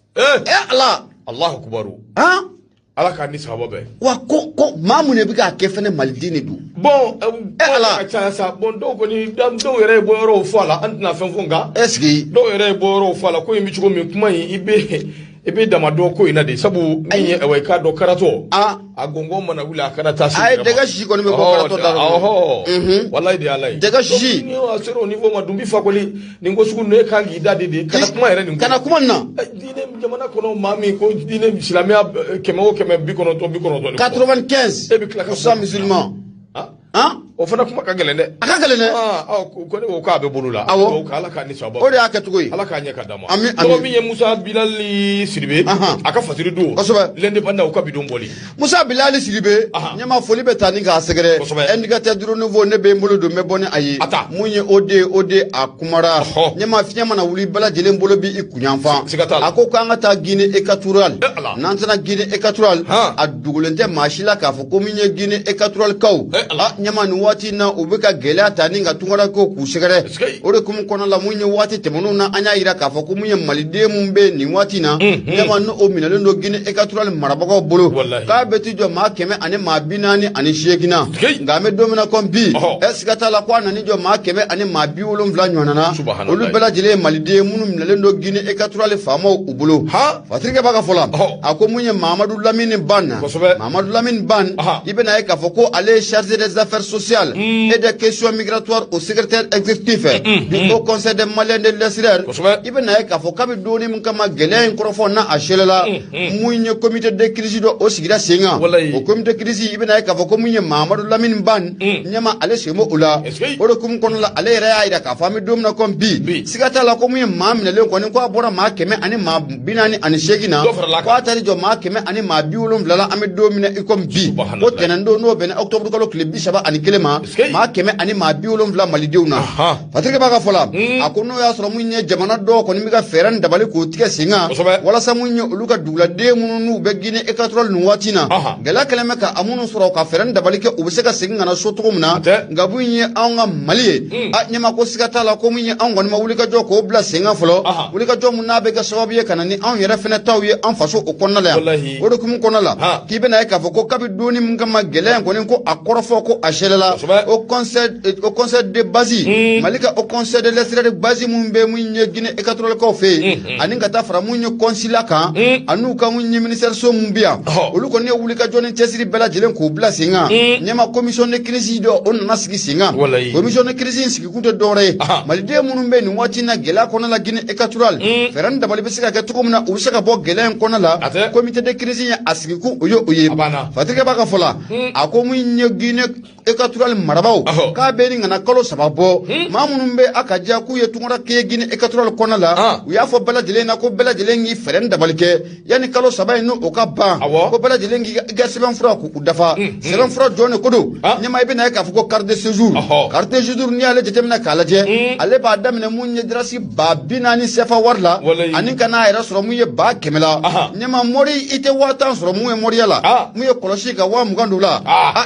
Ala. Allahu akbar. Han. Ala k'a ni sababa bɛn. Wa ko maa mun de bɛ k'a kɛ fɛnɛ, maliden de don. Bon, Ala. Ka caya sa. Bon, dɔw kɔni, dɔw yɛrɛ ye bɔ yɔrɔw fɔ a la, an tɛna fɛn fɔ nka. Est-ce que. Dɔw yɛrɛ ye bɔ yɔrɔw fɔ a la, ko in bɛ cogo min, kuma in i bɛ dama dɔn ko in na de, sabu min ye, awa, i k'a dɔn karatɔ. A gɔngɔn mana wuli, a kana taa se. Ayi, dɛgɛ sisi kɔni bɛ bɔ karatɔ da la. Walayi de Ala ye. Dɛgɛ sisi. Ni a sera o niveau ma, Dunbi Fakɔli nin ko sugu ninnu, e kan k'i da de kana kuma yɛrɛ nin. Kana kuma nin na. Diinɛ jamana kɔnɔ, maa min ko diinɛ silamɛya 100 o 100 90 90. 95. E bɛ tila ka. Cent musulmans. Han. O fana kuma ka gɛlɛn dɛ. A ka gɛlɛn dɛ. Ko ne ko k'a bɛ bolo la. Awɔ. Ala k'a ni sababa. O de y'a kɛcogo ye. Ala k'a ɲɛ ka d'a ma. Ami ami. Tɔgɔ min ye Musa Bilali Sidibe. A ka fasiri don. Kosɛbɛ. L'Indépendant u ka bidon bɔli. Musa Bilali Sidibe. Ɲɛma foli bɛ taa ni k'a sɛgɛrɛ. Kosɛbɛ. Indicateur du renouveau ne bɛ n bolo don n bɛ bɔ ni a ye. A ta. Mun ye OD a kumara. Ɲɛma fiɲɛ mana wuli bɛɛ lajɛlen bolo b'i kunyanfan. Siga t'a la. A ko k'an ka taa Guinée équatoriale. Ala. N'an taara Guinée équatoriale. A dogolen tɛ maa si la k'a fɔ ko min ye Guinée équatoriale kaw. Ala. Ɲɛma nin waati in na u bɛ ka gɛlɛya ta ni ka tunkarankew k'u sɛgɛrɛ. O de kumu kɔnɔ la mun ye waati tɛmɛnenw na an y'a yira k'a fɔ ko mun ye maliden mun bɛ nin waati in na. Ɲɛma n'o minɛlen don Guinée équatoriale marabagaw bolo. K'a bɛ t'i jɔ maa 148 na. Nka an bɛ don min na komi bi. Siga t'a la ko a nan'i jɔ maa 170 ɲɔgɔnna na. Olu bɛɛ lajɛlen ye maliden minnu minɛlen don Guinée équatoriale faamaw u bolo. Fatirikɛ b'a ka fɔ la. A ko mun ye Mahamadu Lamini Ban. Mahamadu Lamini Ban. I bɛna ye k'a fɔ ko ale ye chargé des affaires sociales et des questions migratoires au secrétaire exécutif du Haut Conseil des Maliens de l'extérieur. I bɛna ye k'a fɔ kabi donni min kama gɛlɛya in kɔrɔfɔ n'a a selela. Mun ye comité de crise dɔ o sigira sen kan. O comité de crise i bɛna ye k'a fɔ ko mun ye Mahamadu Lamini Ban. Ɲɛma ale sen b'o la. O de kumu kɔnɔ la ale yɛrɛ y'a yira k'a fɔ an bɛ don min na komi bi. Siga t'a la ko mun ye maa minɛlen kɔni ko a bɔra maa 148 na. Ko a taar'i jɔ maa 170 la an bɛ don min na i komi bi. Ko tɛnɛn don n'o bɛnna octobre kalo tile 31 ma. Maa 170 malidenw na. Patrick b'a ka fɔ la. A ko n'o y'a sɔrɔ mun ye jamana dɔw kɔni bɛ ka fɛɛrɛ ni dabali k'o tigɛ sen kan. Walasa mun ye olu ka duguladen minnu n'u bɛ Guinée équatoriale nin waati na. Gɛlɛya kɛlen bɛ ka a minnu sɔrɔ ka fɛɛrɛ ni dabali kɛ u bɛ se ka segin ka na so cogo min na. Nka mun ye anw ka Mali ye. A ɲɛma ko siga t'a la ko mun ye anw kɔni ma wulikajɔ k'o bila sen kan fɔlɔ. Wulikajɔ mun n'a bɛ kɛ sababu ye ka na ni anw yɛrɛ fɛnɛ taw ye an faso o kɔnɔna la yan. O de kumu kɔnɔ la. K'i bɛna ye k'a fɔ ko kabi donni min kama gɛlɛya in kɔni ko a kɔrɔfɔ ko a sɛlɛla. Au conseil de base. Mali ka au conseil de l'extérieur de base mun bɛ mun ye Guinée équatoriale kaw fɛ yen. Ani ka taa fara mun ye consulat kan. Ani ka mun ye ministère so mun bɛ yan. Olu kɔni ye wulikajɔ ni cɛsiri bɛɛ lajɛlen k'o bila sen kan. Ɲɛma commission de crise dɔ o nana sigi sen kan. Commission de crise in sigikun tɛ dɔwɛrɛ ye. Maliden minnu bɛ nin waati in na gɛlɛya kɔnɔ la Guinée équatoriale. Fɛɛrɛ ni dabali bɛ se ka kɛ cogo min na u bɛ se ka bɔ gɛlɛya in kɔnɔ la. Comité de crise in a sigikun o ye o ye. Fatirikɛ b'a ka fɔ la. A ko mun ye Guinée équatoriale marabagaw. K'a bɛ nin kana kalo 3 bɔ. Maa minnu bɛ a ka diya k'u ye tunkaranke ye Guinée équatoriale kɔnɔ la. U y'a fɔ bɛɛ lajɛlen na ko bɛɛ lajɛlen k'i fɛɛrɛ ni dabali kɛ. Yanni kalo 3 in n'o ka ban. Ko bɛɛ lajɛlen k'i ka sɛbɛnfura k'u dafa. Sɛbɛnfura jɔn de ko don. Ɲɛma i bɛna ye k'a fɔ ko carte de séjour. Carte de séjour n'i y'ale jateminɛ k'a lajɛ. Ale b'a daminɛ mun ye dirasi 40 000 CFA wari la. Ani ka n'a yɛrɛ sɔrɔ mun ye 100 000 la. Ɲɛma mori i tɛ 10 000 sɔrɔ mun ye moriya la. Mun ye kɔlɔsi ka 20 000 don la.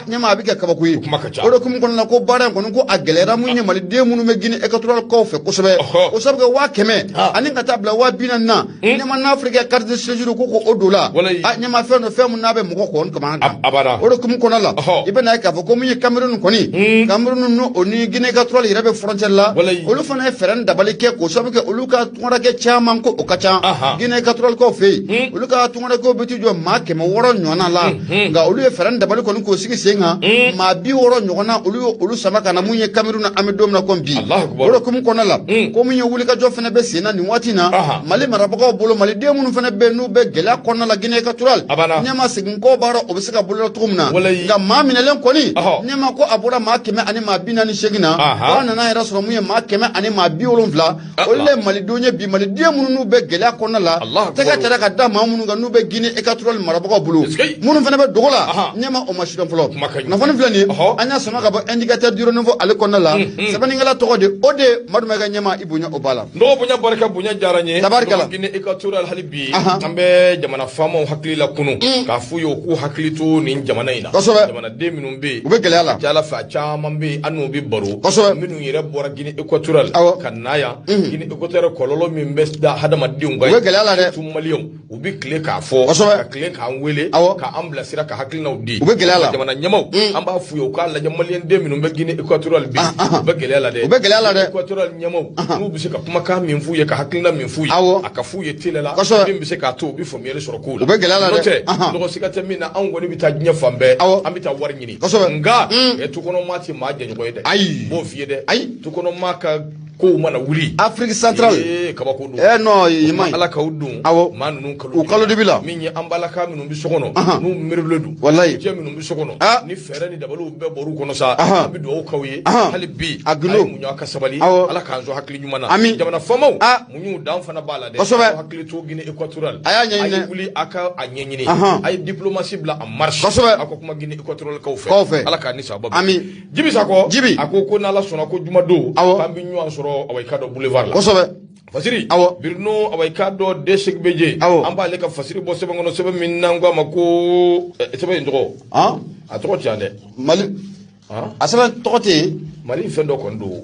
Ɲɛma a bɛ kɛ kabako ye. O de kumu kɔnɔ la ko baara in kɔni ko a gɛlɛyara mun ye maliden minnu bɛ Guinée équatoriale kaw fɛ kosɛbɛ. O sabu kɛ 100 000 ani ka taa bila 40 000 na. Ɲɛma n'a fɔra i ka carte de séjour ko k'o don la. Ɲɛma fɛn dɔ fɛn mun n'a bɛ mɔgɔ kɔni kamana gan. O de kumu kɔnɔ la. I bɛna ye k'a fɔ ko mun ye Cameroun kɔni. Cameroun n'o o ni Guinée équatoriale yɛrɛ bɛ frontière la. Olu fana ye fɛɛrɛ ni dabali kɛ k'o sabu kɛ olu ka tunkaranke caman ko o ka ca. Guinée équatoriale kaw fɛ yen. Olu ka tunkarankew bɛ t'i jɔ maa 600 ɲɔgɔnna la. Nka olu ye fɛɛrɛ ni dabali kɔni k'o sigi sen kan. Maa 60 ɲɔgɔnna olu ye olu sama ka na mun ye Cameroun na an bɛ don min na komi bi. O de kumu kɔnɔ la. Ko mun ye wulikajɔ fana bɛ sen na nin waati in na. Mali marabagaw bolo maliden minnu fana bɛ yen n'u bɛ gɛlɛya kɔnɔna la Guinée équatoriale. Ɲɛma segin kɔ baara o bɛ se ka boloda cogo min na. Nka maa minɛlen kɔni. Ɲɛma ko a bɔra maa 148 na. K'a nana yɛrɛ sɔrɔ mun ye maa 170. Olu le ye malidenw ye bi maliden minnu n'u bɛ gɛlɛya kɔnɔna la. Tɛgɛ tara ka da maa minnu kan n'u bɛ Guinée équatoriale marabagaw bolo. Minnu fana bɛ dogo la. Ɲɛma o ma sidɔn fɔlɔ. Kunnafoni filɛ nin ye. An y'a sama ka bɔ indicateur du renouveau ale kɔnɔna la. Sɛbɛnnikɛla tɔgɔ de o de Madu Mayiga ɲɛma i bonya o b'a la. Nɔgɔ bonya barika bonya diyara n ye. Tabarikala. Guinée équatoriale hali bi. An bɛ jamana faamaw hakili la kunu. K'a f'u ye u k'u hakili to nin jamana in na. Jamanaden minnu bɛ yen. U bɛ gɛlɛya la. Jala fɛ a caman bɛ yen an n'u bɛ baro. Minnu yɛrɛ bɔra Guinée équatoriale. Ka na yan. Guinée équatoriale kɔlɔlɔ min bɛ da hadamadenw kan. U bɛ gɛlɛya la dɛ. Surtout maliyɛnw u bɛ tile k'a fɔ. Ka tile k'an wele. K'an bilasira ka hakilinaw di. U bɛ gɛlɛya la. Jamana ɲɛmaaw. An b'a f'u ye u k'a lajɛ maliyɛnden minnu bɛ Guinée équatoriale bi. U bɛ gɛlɛya la dɛ. U bɛ gɛlɛya la dɛ. Équatoriale ɲɛmaaw n'u bɛ se ka kumakan min f'u ye ka hakilina min f'u ye. A ka f'u ye teliya la. Min bɛ se k'a to u bɛ faamuyali sɔrɔ kow la. U bɛ gɛlɛya la dɛ. N'o tɛ nɔgɔ siga tɛ min na anw kɔni bɛ taa diɲɛ fan bɛɛ. An bɛ taa wari ɲini. Nka tukɔnɔmaa tɛ maa jɛɲɔgɔn ye dɛ. Ayi. N b'o f'i ye dɛ. Ayi. Tukɔnɔmaa ka Kow mana wuli Afrique centrale. Ee, kabako don. Eh non, yen man ɲi. Ala k'aw don. Awɔ. Maa ninnu kalo U kalo dibi la. Min ye an balaka minnu bɛ so kɔnɔ, n'u miirilen don, Walayi. cɛ minnu bɛ so kɔnɔ, ni fɛɛrɛ ni dabaliw bɛɛ bɔr'u kɔnɔ sa, an bɛ dugawu k'aw ye hali bi. A gundo. A ye muɲu, a ka sabali. Awɔ. Ala k'an sɔn hakili ɲuman na. Ami. Jamana faamaw, muɲu dan fana b'a la dɛ. Kosɛbɛ. Aw hakili to Guinée équatoriale. A y'a ɲɛɲini A ye dɛ. wuli, a ka a ɲɛɲini. A ye diplomatie bila en marche. Kosɛbɛ. Aw ka kuma Guinée équatoriale kaw fɛ. Kaw fɛ. Ala k'a ni sababa bɛn. Ami. Jibi Sakɔ. Jibi. A ko ko n'Ala sɔnna, ko jumadon, Awɔ. k'an bɛ ɲɔgɔn sɔrɔ, awa, i ka dɔn, boulevard la. Kosɛbɛ. Fasiri. Awɔ. Bruno, awa, i k'a dɔn, DCBG. Awɔ. An b'ale ka fasiri bɔ sɛbɛn kɔnɔ, sɛbɛn min n'an ko a ma ko sɛbɛn in tɔgɔ, a tɔgɔ ti yan dɛ. Mali. A sɛbɛn tɔgɔ tɛ yen. Mali fɛn dɔ kɔni don.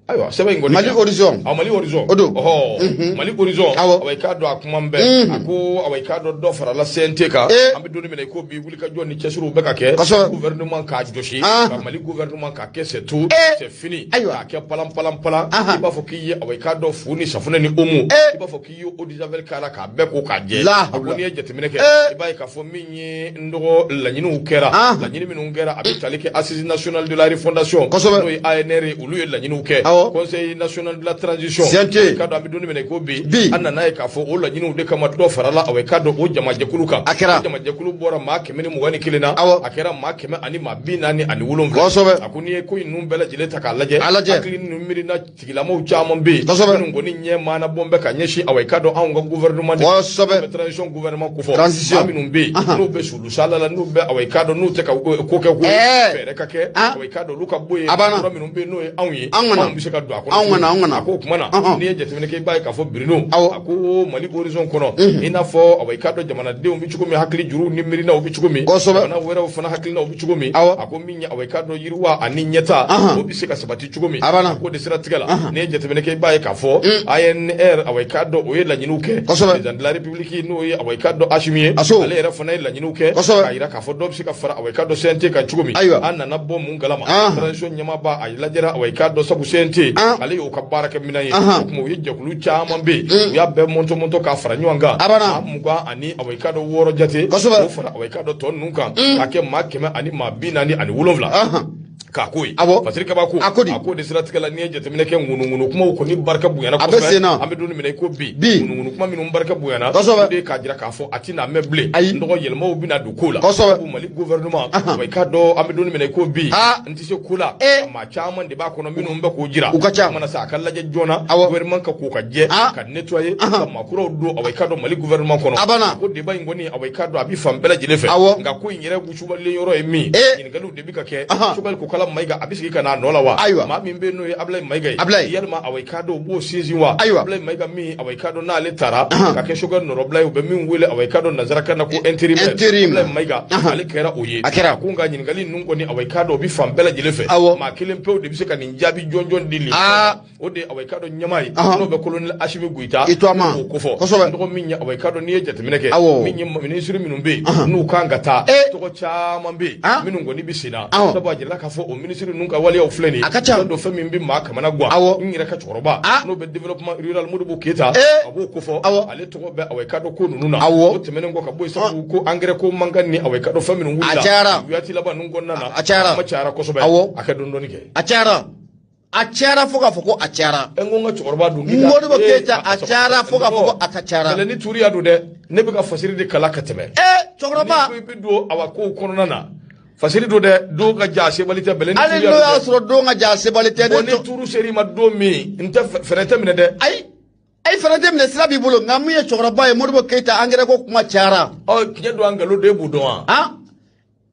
Ayiwa, sɛbɛn in kɔni. Mali Horizon. Ah, Mali Horizon. O don. Ɔhɔ, Mali Horizon. Awɔ. Awa, i k'a dɔn, a kuma bɛɛ. A ko, awa, i k'a dɔn, dɔ farala CNT kan. An bɛ don min na i ko bi, wulikajɔ ni cɛsiriw bɛ ka kɛ. Kosɛbɛ. Gouvernement k'a jɔsi. Ka Mali gouvernement k'a kɛ, c'est tout. C'est fini. Ayiwa. K'a kɛ palan palan palan. I b'a fɔ k'i ye, awa, i k'a dɔn, fu ni safunɛ ni omo. I b'a fɔ k'i ye eau de javel k'a la k'a bɛɛ ko k'a jɛ. La A ko hawla. n'i ye jateminɛ kɛ, i b'a ye k'a fɔ min ye n dɔgɔ, laɲiniw kɛra. Laɲini minnu kɛra, a bɛ tali kɛ Assise nationale de la refondation. Kosɛbɛ. N'o ye ANR ye, olu ye laɲiniw kɛ. Awɔ. Conseil national de la transition. CNT. I k'a dɔn, an bɛ don min na i ko bi. Bi. An nana ye k'a fɔ o laɲiniw de kama, dɔ farala, awa, i k'a dɔn, o jamajɛkulu kan. A kɛra. O jamajɛkulu bɔra maa 121 na. Awɔ. A kɛra maa 147. Kosɛbɛ. A ko n'i ye ko in ninnu bɛɛ lajɛlen ta k'a lajɛ. A lajɛ. Hakili ninnu miirina tigilamaw caman bɛ yen. Kosɛbɛ. Minnu kɔni ɲɛ maana bɔn bɛ ka ɲɛsin, awa, i k'a dɔn, anw ka gouvernement de. Kosɛbɛ. Bɛ transition gouvernement kofɔ. Transition. Maa minnu bɛ yen, n'u bɛ sulusala la, n'u bɛ, awa, i k'a dɔn, n'u tɛ ka ko kɛ ko fɛɛrɛ ka kɛ. Awa, i k'a dɔn, olu ka bɔ yen. A banna. Yɔrɔ minnu bɛ yen, n'o ye anw ye. Anw kana. Anw bɛ se ka don a kɔnɔ. Anw kana, anw kana. A ko o tuma na, n'i ye jateminɛ kɛ, i b'a ye k'a fɔ Bruno. Awɔ. A ko Mali Horizon kɔnɔ, i n'a fɔ, awa, i k'a dɔn, jamanadenw bɛ cogo min, hakili juruw ni miirinaw bɛ cogo min. Kosɛbɛ. Jamana wɛrɛw fana hakilinaw bɛ cogo min. Awɔ. A ko min ye, awa, i k'a dɔn, yiriwa ani ɲɛta, o bɛ se ka sabati cogo min. A banna. A ko de siratigɛ la, n'i ye jateminɛ kɛ, i b'a ye k'a fɔ ANR, awa, i k'a dɔn, o ye laɲiniw kɛ. Kosɛbɛ. Président de la République, n'o ye, awa, i k'a dɔn, Assimi ye. Aso. Ale yɛrɛ fana ye laɲiniw kɛ. Kosɛbɛ. K'a jira k'a fɔ dɔ bɛ se ka fara, awa, i k'a dɔn, CNT kan cogo min. Ayiwa. An nana bɔ mun kalama? Transition ɲɛmaaba, a lajɛra, awa, i k'a dɔn, sabu CNT, ale y'o ka baara kɛ minɛn ye. O tuma, u ye jɛkulu caman bɛ yen, u y'a bɛɛ mɔntɔ mɔntɔ k'a fara ɲɔgɔn kan. A banna. Maa 26, awa, i k'a dɔn, 6 jate. Kosɛbɛ. K'o fara, awa, i k'a dɔn, tɔ ninnu kan, k'a kɛ maa 147. K'a ko ye. Awɔ. Fasiri Kabako. A ko di? A ko de siratigɛ la, n'i ye jateminɛ kɛ, ŋunuŋunu kumaw kɔni barika bonyana A bɛ sen na. An bɛ don min na i ko bi. Bi. Ŋunuŋunu kuma minnu barika bonyana. Kosɛbɛ. O de ye k'a jira k'a fɔ a tɛna mɛn bilen. Ayi. N dɔgɔ, yɛlɛmaw bɛna don ko la. Kosɛbɛ. Sabu Mali gouvernement, wa i k'a dɔn, an bɛ don min na i ko bi. N tɛ se ko la. Maa caman de b'a kɔnɔ minnu bɛ k'o jira. U ka ca. O mana sa, a ka lajɛ joona. Awɔ. Gouvernement ka ko ka jɛ. Ka nettoyer. Ka maa kuraw don, awa, i k'a dɔn, Mali gouvernement kɔnɔ. A banna. Ko débat in kɔni, awa, i k'a dɔn, a bɛ fan bɛɛ lajɛlen fɛ. Awɔ. Nka ko in yɛrɛ wusubalilen yɔrɔ ye min. Ɲininkaliw de bɛ ka kɛ. Choguel Kokalla Maïga, a bɛ sigi ka n'a nɔ la wa? Ayiwa. Maa min bɛ yen, n'o ye Ablaye Maïga ye. Ablaye. Yalima, awa, i k'a dɔn, u b'o sinsin wa? Ayiwa. Ablaye Maïga min, awa, i k'a dɔn, n'ale taara ka kɛ Choguel nɔrɔbila ye, u bɛ min wele, awa, i k'a dɔn, nanzarakan na ko intérimaire. Intérim. Ablaye Maïga, ale kɛra o ye. A kɛra. Ko nka ɲininkali ninnu kɔni, awa, i k'a dɔn, o bɛ fan bɛɛ lajɛlen fɛ. Awɔ. Maa kelen pewu de bɛ se ka nin jaabi jɔnjɔn di nin. O de ye, awa, i k'a dɔn, ɲɛmaa ye. Ahan. N'o bɛ colonel Assimi Goïta. I to a ma. N'o kofɔ. Kosɛbɛ. N dɔgɔ min ye, awa, i k'a dɔn, n'i ye jateminɛ kɛ. Awɔ. Min ye ministre minnu bɛ yen, n'u kan ka taa. Tɔgɔ caman bɛ yen. Ah. Minnu kɔni bɛ sen na. Awɔ. Sabu a jirala k'a fɔ o ministre ninnu ka waleyaw filɛ nin ye. A ka ca. Fɛn dɔ, fɛn min bɛ maa kamana gan. Awɔ. N yɛrɛ ka cɛkɔrɔba. Ah. N'o bɛ développement rural, Modibo Keyita. Eh. A b'o kofɔ. Awɔ. Ale tɔgɔ bɛ, awa, i k'a dɔn, ko ninnu na. Awɔ. O tɛmɛnen kɔ ka bɔ yen, sabu ko engrais ko mankan ni, awa, i k'a dɔn, fɛn minnu wulila. A cayara. Waati laban ninnu kɔnɔna na. A cayara. Kuma cayara kosɛbɛ. Awɔ. A kɛ dɔɔni dɔɔni kɛ. A cayara, a cayara fo k'a fɔ ko a cayara. N ko n ka cɛkɔrɔba don. Modibo Keyita, a cayara fo k'a fɔ ko a ka cayara. Bɛlɛni turiya don dɛ, ne bɛ ka fasiri de kala ka tɛmɛ. Cɛkɔrɔba. N'i ko i bɛ don, awa, kow kɔnɔna na, fasiri don dɛ, don ka ja, a sebali tɛ, bɛlɛni Hali turiya n'o don y'a dɛ. sɔrɔ don ka jan, a sebali tɛ. Bon, Ne ni turu ser'i ma don min, n tɛ fɛrɛ tɛ minɛ dɛ. Ayi ayi, fɛrɛ tɛ minɛ, sira b'i bolo, nka min ye cɛkɔrɔba ye, Modibo Keyita, angɛrɛ ko kuma cayara. Ɔ, tiɲɛ don, an nkalon don, e b'o dɔn wa? Han,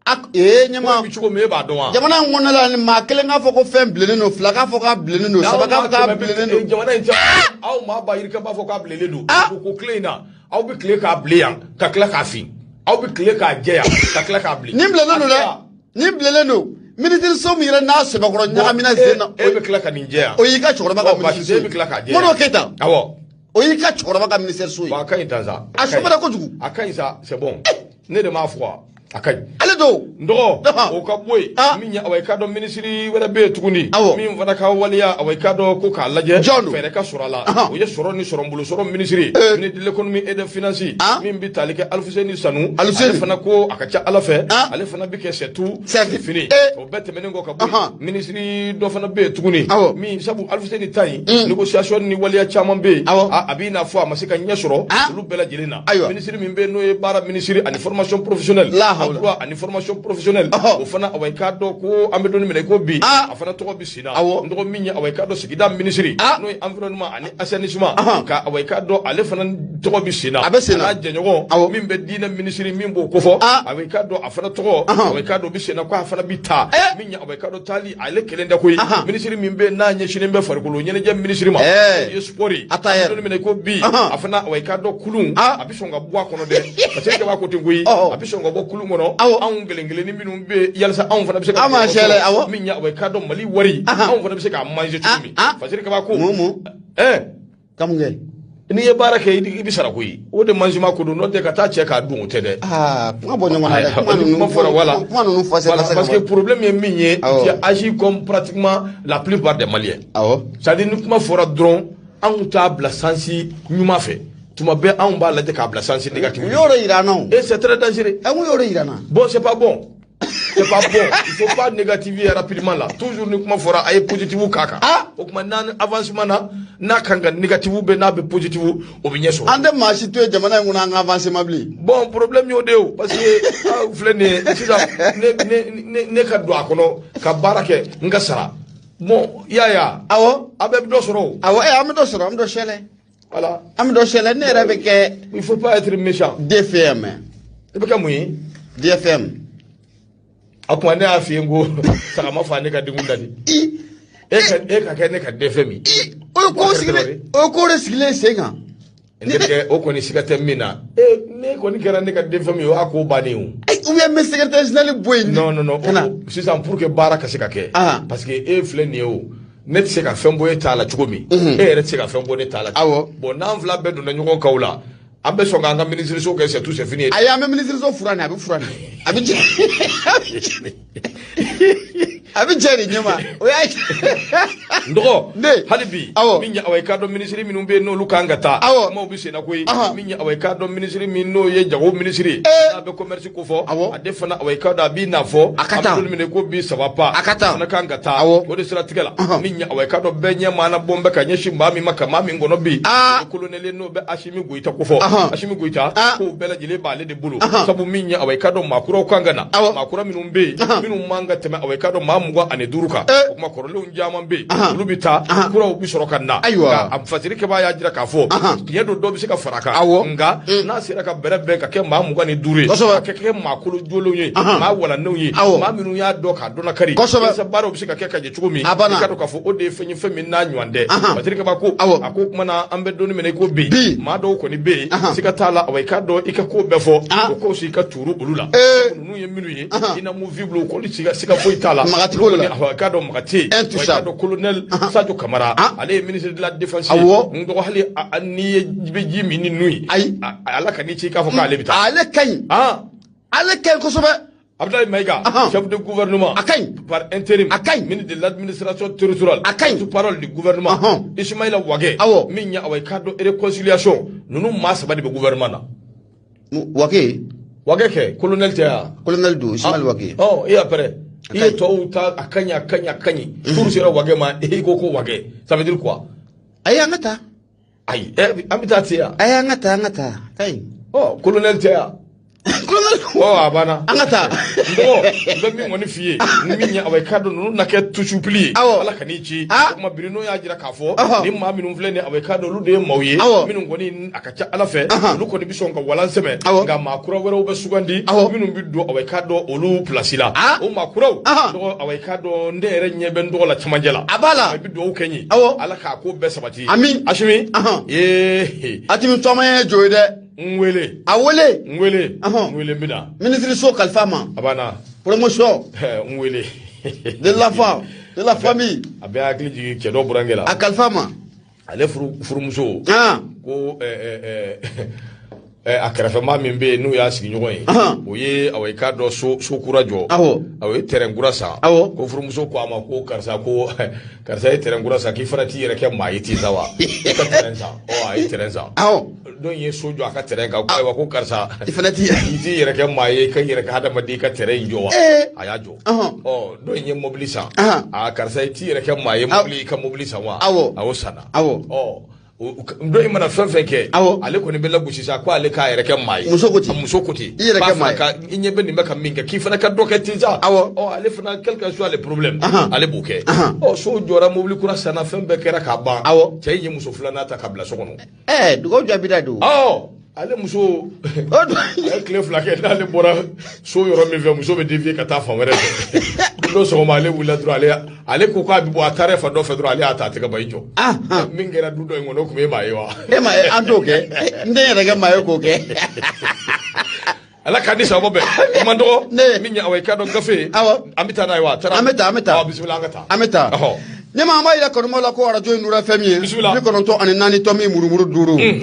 a ee Ko ɲɛma. in bɛ cogo min, e b'a dɔn wa? Jamana in kɔnɔna la, ni maa kelen k'a fɔ ko fɛn bilennen don, fila k'a fɔ k'a bilennen don, saba k'a fɔ k'a bilennen don. Jamana in cɛ, aw maa ba yirika b'a fɔ k'a bilennen don. Ah. O ko tile in na, aw bɛ tile k'a bilen yan ka tila k'a fin, aw bɛ tile k'a jɛ yan ka tila k'a bilen. Nin bilennen don dɛ, nin bilennen don. Minisiriso min yɛrɛ n'a sɛbɛkɔrɔ ɲagamina sen na. E bɛ tila ka nin jɛ yan. O y'i ka cɛkɔrɔba ka Ɔ, baasi tɛ, minisiriso e bɛ tila k'a jɛ ye. Modibo Keyita. Awɔ. O y'i ka cɛkɔrɔba ka minisiriso ye. Bon, a ka ɲi tan sa. A sɔmina kojugu. A ka ɲi sa, c'est bon, ne de m'a fɔ wa. A ka ɲi. Ale don. N dɔgɔ, o ka bɔ yen, min ye, awa, i k'a dɔn, minisiri wɛrɛ bɛ yen tuguni min fana ka waleya, awa, i k'a dɔn ko k'a lajɛ, fɛɛrɛ ka sɔrɔ a la, o ye sɔrɔ ni sɔrɔ sɔrɔ minisiri, ministre de l'économie et des finances, min bɛ tali kɛ Alifuseni Sanu. Ale fana ko a ka ca Ala fɛ, ale fana bɛ kɛ c'est tout, c'est fini. O bɛɛ tɛmɛnen kɔ ka bɔ yen, minisiri dɔ fana bɛ yen tuguni min, sabu Alifuseni ta in, négociation ni waleya caman bɛ yen, a b'i n'a fɔ a ma se ka ɲɛ sɔrɔ olu bɛɛ lajɛlen na. Minisiri min bɛ yen, n'o ye baara minisiri ani formation professionnelle, emploi ani formation professionnelle, o fana, awa, i k'a dɔn ko an bɛ don min na i ko bi, a fana tɔgɔ bɛ sen na. N dɔgɔ, min ye, awa, i k'a dɔn, sigida minisiri, n'o ye environnement ani assainissement, ka, awa, i k'a dɔn, ale fana tɔgɔ bɛ sen na. A bɛ sen na. A n'a jɛɲɔgɔn min bɛ diinɛ minisiri min b'o kofɔ, awa, i k'a dɔn, a fana tɔgɔ, awa, i k'a dɔn, o bɛ sen na, ko a fana bɛ taa. Min ye, awa, i k'a dɔn, taali ale kelen tɛ koyi. Minisiri min bɛ yen n'a ɲɛsinnen bɛ farikolo ɲɛnajɛ minisiri ma, o ye sport ye, an bɛ don min na i ko bi, a fana, awa, i k'a dɔn, kulun a bɛ sɔn ka bɔ a kɔnɔ dɛ, parce que jaba ko ten koyi, a bɛ sɔn ka bɔ kulun kɔnɔ. Anw kelen kelenni minnu bɛ yen, yalisa anw fana bɛ se ka An b'an sɛlɛ, awɔ. Min ye, awa, i k'a dɔn, Mali wari, anw fana bɛ se k'a manger cogo min. Fasiri Kaba ko Mun mun? Ka mun kɛ? N'i ye baara kɛ, i bɛ sara koyi. O de mangement ko don, n'o tɛ ka taa cɛ k'a dun, o tɛ dɛ. Aa, kuma bɔ ɲɔgɔn na dɛ, kuma Ni ninnu kuma fɔra, voilà. Kuma ninnu fɔ. Voilà, parce que problème ye min ye, tu agis comme pratiquement la plupart des Maliens. C'est-à-dire, ni kuma fɔra dɔrɔn, anw t'a bila sens ɲuman fɛ. Tuma bɛɛ anw b'a lajɛ k'a bila sens négatif. U y'o de yira an na o. Et c'est très dangereux. Ɛ, mun y'o de yira an na? Bon, c'est pas bon. C'est pas bon. Il faut pas négativer rapidement là. Toujours ni kuma fɔra, a ye positif k'a kan. O kuma n'an avancement na, n'a kan ka négatif bɛ, n'a bɛ positif, o bɛ ɲɛ sɔrɔ. An tɛ maa si to yen jamana in kɔnɔ an ka avancement bilen. Bon, problème y'o de ye o, parce que aw filɛ nin ye sisan, ne ka don a kɔnɔ ka baara kɛ, n ka sara. Bon, i y'a ye wa? Awɔ. A bɛɛ bɛ dɔ sɔrɔ o. Awɔ, ɛ, an bɛ dɔ sɔrɔ, an bɛ dɔ sɛlɛ. Voilà. An bɛ dɔ sɛlɛ, ne yɛrɛ bɛ kɛ. Il faut pas être méchant. DFM. I bɛ kɛ mun ye? DFM. A kuma ne y'a f'i ye n ko saga ma fa ne ka denkun da de. E ka kɛ ne ka DFM ye. O ye ko sigilen, o ye ko de sigilen sen kan. N terikɛ, o kɔni siga tɛ min na. E, ne kɔni kɛra ne ka DFM ye, o y'a ko bannen o. Ou bien n bɛ secrétaire général bɔ yen. Non, non, non. Sisan, pour que baara ka se ka kɛ. Parce que e filɛ nin ye o. Ne tɛ se ka fɛn bɔ e t'a la cogo min, e yɛrɛ tɛ se ka fɛn bɔ ne t'a la. Awɔ. Bon, n'an fila bɛɛ donna ɲɔgɔn kan o la, an bɛ sɔn k'an ka minisiriso kɛ c'est tout, c'est fini. Ayi, an bɛ minisiriso furan nin, a bɛ furan nin, a bɛ jɛ, a bɛ jɛ de ɲɛma, o y'a. N dɔgɔ, hali bi, min ye, awa, i k'a dɔn, minisiri minnu bɛ yen n'olu kan ka taa, kumaw bɛ sen na koyi. Min ye, awa, i k'a dɔn, minisiri min n'o ye jago minisiri ye, n'a bɛ commerce ko fɔ, ale fana, awa, i k'a dɔn, a b'i n'a fɔ A ka taa. An bɛ don min na i ko bi, ça va pas. A ka taa. A fana kan ka taa. O de siratigɛ la, min ye, awa, i k'a dɔn, bɛɛ ɲɛ maana bɔn bɛ ka ɲɛsin maa min ma ka maa min kɔnɔ bi, o colonel n'o bɛ Asimi Goyita ko fɔ. Asimi Goyita k'o bɛɛ lajɛlen b'ale de bolo, sabu min ye, awa, i k'a dɔn, maa kuraw kan ka na, maa kura minnu bɛ yen, minnu man ka tɛmɛ, awa, i k'a dɔn, maa 25 kan. O kuma kɔrɔlenw caman bɛ yen, olu bɛ taa, kuraw bɛ sɔrɔ ka na. Nka a fasiri kɛbaa y'a jira k'a fɔ tiɲɛ don, dɔ bɛ se ka fara a kan, nka n'a sera ka bɛrɛ bɛn ka kɛ maa 25 ye, a ka kɛ maa kolo jolenw ye, maa walannenw ye, maa minnu y'a dɔn k'a dɔn lakari, walasa baaraw bɛ se ka kɛ ka ɲɛ cogo min. I ka dɔn k'a fɔ o de ye fɛn ye, fɛn min n'a ɲɔgɔn tɛ. Fasiri kɛbaa ko a ko kuma na, an bɛ don min na i ko bi, maa dɔw kɔni bɛ yen, siga t'a la, awa, i k'a dɔn, i ka ko bɛɛ fɔ o ko si ka tuuru olu la. Ninnu ye minnu ye, inamovible kɔni, siga foyi t'a la. Maga t'o la. I k'a dɔn, maga tɛ yen. I k'a dɔn, colonel Sadio Kamara, ale ye ministre de la défense ye. N dɔgɔ, hali n'i ye bɛ ji min ni nun ye, ayi, ala ka n'i ci i k'a fɔ k'ale bɛ taa. Ale ka ɲi. Ale ka ɲi kosɛbɛ. Abdoulaye Maïga, chef de gouvernement. A ka ɲi. Par intérim. A ka ɲi. Ministre de l'administration territoriale. A ka ɲi. Porte-parole du gouvernement. Ismaïla Wagué. Min ye, awa, i k'a dɔn, réconciliation. Ninnu maa saba de bɛ gouvernement na. Wagué. Wagué kɛ, colonel tɛ yan. Colonel don, Ismaïla Wagué. Ɔ, et après, i ye tɔw ta, a ka ɲi, a ka ɲi, a ka ɲi. Tour sera Wagué ma, i ko ko Wagué. Ça veut dire quoi? Ayi, an ka taa. Ayi, an bɛ taa ten yan. Ayi, an ka taa, an ka taa. Ka ɲi. Ɔ, colonel tɛ yan. Colonel. Ɔ, a banna. An ka taa. N dɔgɔ, n bɛ min kɔni f'i ye, ni min ye, awa, i k'a dɔn, ninnu na kɛ tusupili ye. Ala ka n'i ci. O kuma Bruno y'a jira k'a fɔ ni maa minnu filɛ nin ye, awa, i k'a dɔn, olu de ye maaw ye minnu kɔni a ka ca Ala fɛ, olu kɔni bɛ sɔn ka walan sɛmɛ. Nka maa kura wɛrɛw bɛ sugandi minnu bɛ don, awa, i k'a dɔn, olu place la. O maa kuraw, dɔgɔ, awa, i k'a dɔn, ne yɛrɛ ɲɛ bɛ n dɔgɔ la cɛmancɛ la. A b'a la. I bɛ dugawu kɛ n ye. Ala k'a ko bɛɛ sabati. Ami. Asimi. Ee. Asimi tɔgɔma ye jo ye dɛ. N wele. A wele. N wele. N wele, n bɛ na. Ministre so kalifa ma. A banna. Promotion. N wele. De l'enfant, de la famille. A bɛ hakili jigin cɛ dɔ burankɛ la. A kalifa ma. Ale furumuso. Ko A kɛrɛfɛmaa min bɛ yen n'u y'a sigiɲɔgɔn ye, o ye awa i k'a dɔn so kura jɔ, o ye terrain kura san. Ko furumuso ko a ma ko karisa, ko karisa ye terrain kura san, k'i fana t'i yɛrɛ kɛ maa ye ten sa wa, i ka terrain san. Ɔ, a ye terrain san. Dɔ in ye so jɔ a ka terrain kan. Ko ayiwa, ko karisa, i fana t'i i t'i yɛrɛ kɛ maa ye, i ka yɛrɛ kɛ hadamaden, i ka terrain in jɔ wa. A y'a jɔ. Ɔ, dɔ in ye mobili san. A karisa, i t'i yɛrɛ kɛ maa ye, mobili, i ka mobili san wa. A y'o sanna. Ɔ, dɔ in mana fɛn fɛn kɛ, ale kɔni bɛ lagosi sa ko ale k'a yɛrɛ kɛ maa ye. Muso ko ten. Muso ko ten. I yɛrɛ kɛ maa ye. I ɲɛ bɛ nin bɛ ka min kɛ, k'i fana ka dɔ kɛ ten sa. Ɔ, ale fana, quel que soit le problème, ale b'o kɛ. Ɔ, so jɔra, mobili kura sanna, fɛn bɛɛ kɛra k'a ban. Cɛ in ye muso filanan ta ka bila so kɔnɔ. Dugawu jaabi da don. Ɔ, ale muso, a ye tile 2 kɛ, n'ale bɔra so yɔrɔ min fɛ, muso bɛ dévier ka taa fan wɛrɛ fɛ. Don sɔgɔma, ale wulila dɔrɔn, ale ko k'a bɛ bɔ, a taara fan dɔ fɛ dɔrɔn, ale y'a ta a tɛgɛ ma i jɔ. Min kɛra du dɔ in kɔnɔ, o tun bɛ maa ye wa? E ma ye, an t'o kɛ, n den yɛrɛ kɛ maa ye k'o kɛ. Ala k'a di sababu bɛɛ man dɔgɔ min ye. Awa, i k'a dɔn gafe, an bɛ taa n'a ye wa? An bɛ taa, an bɛ taa. Bisimila, an ka taa. An bɛ taa. Ɲɛma, an b'a yira kanubaw la ko arajo ye Nura FM ye. Bisimila. 94.5.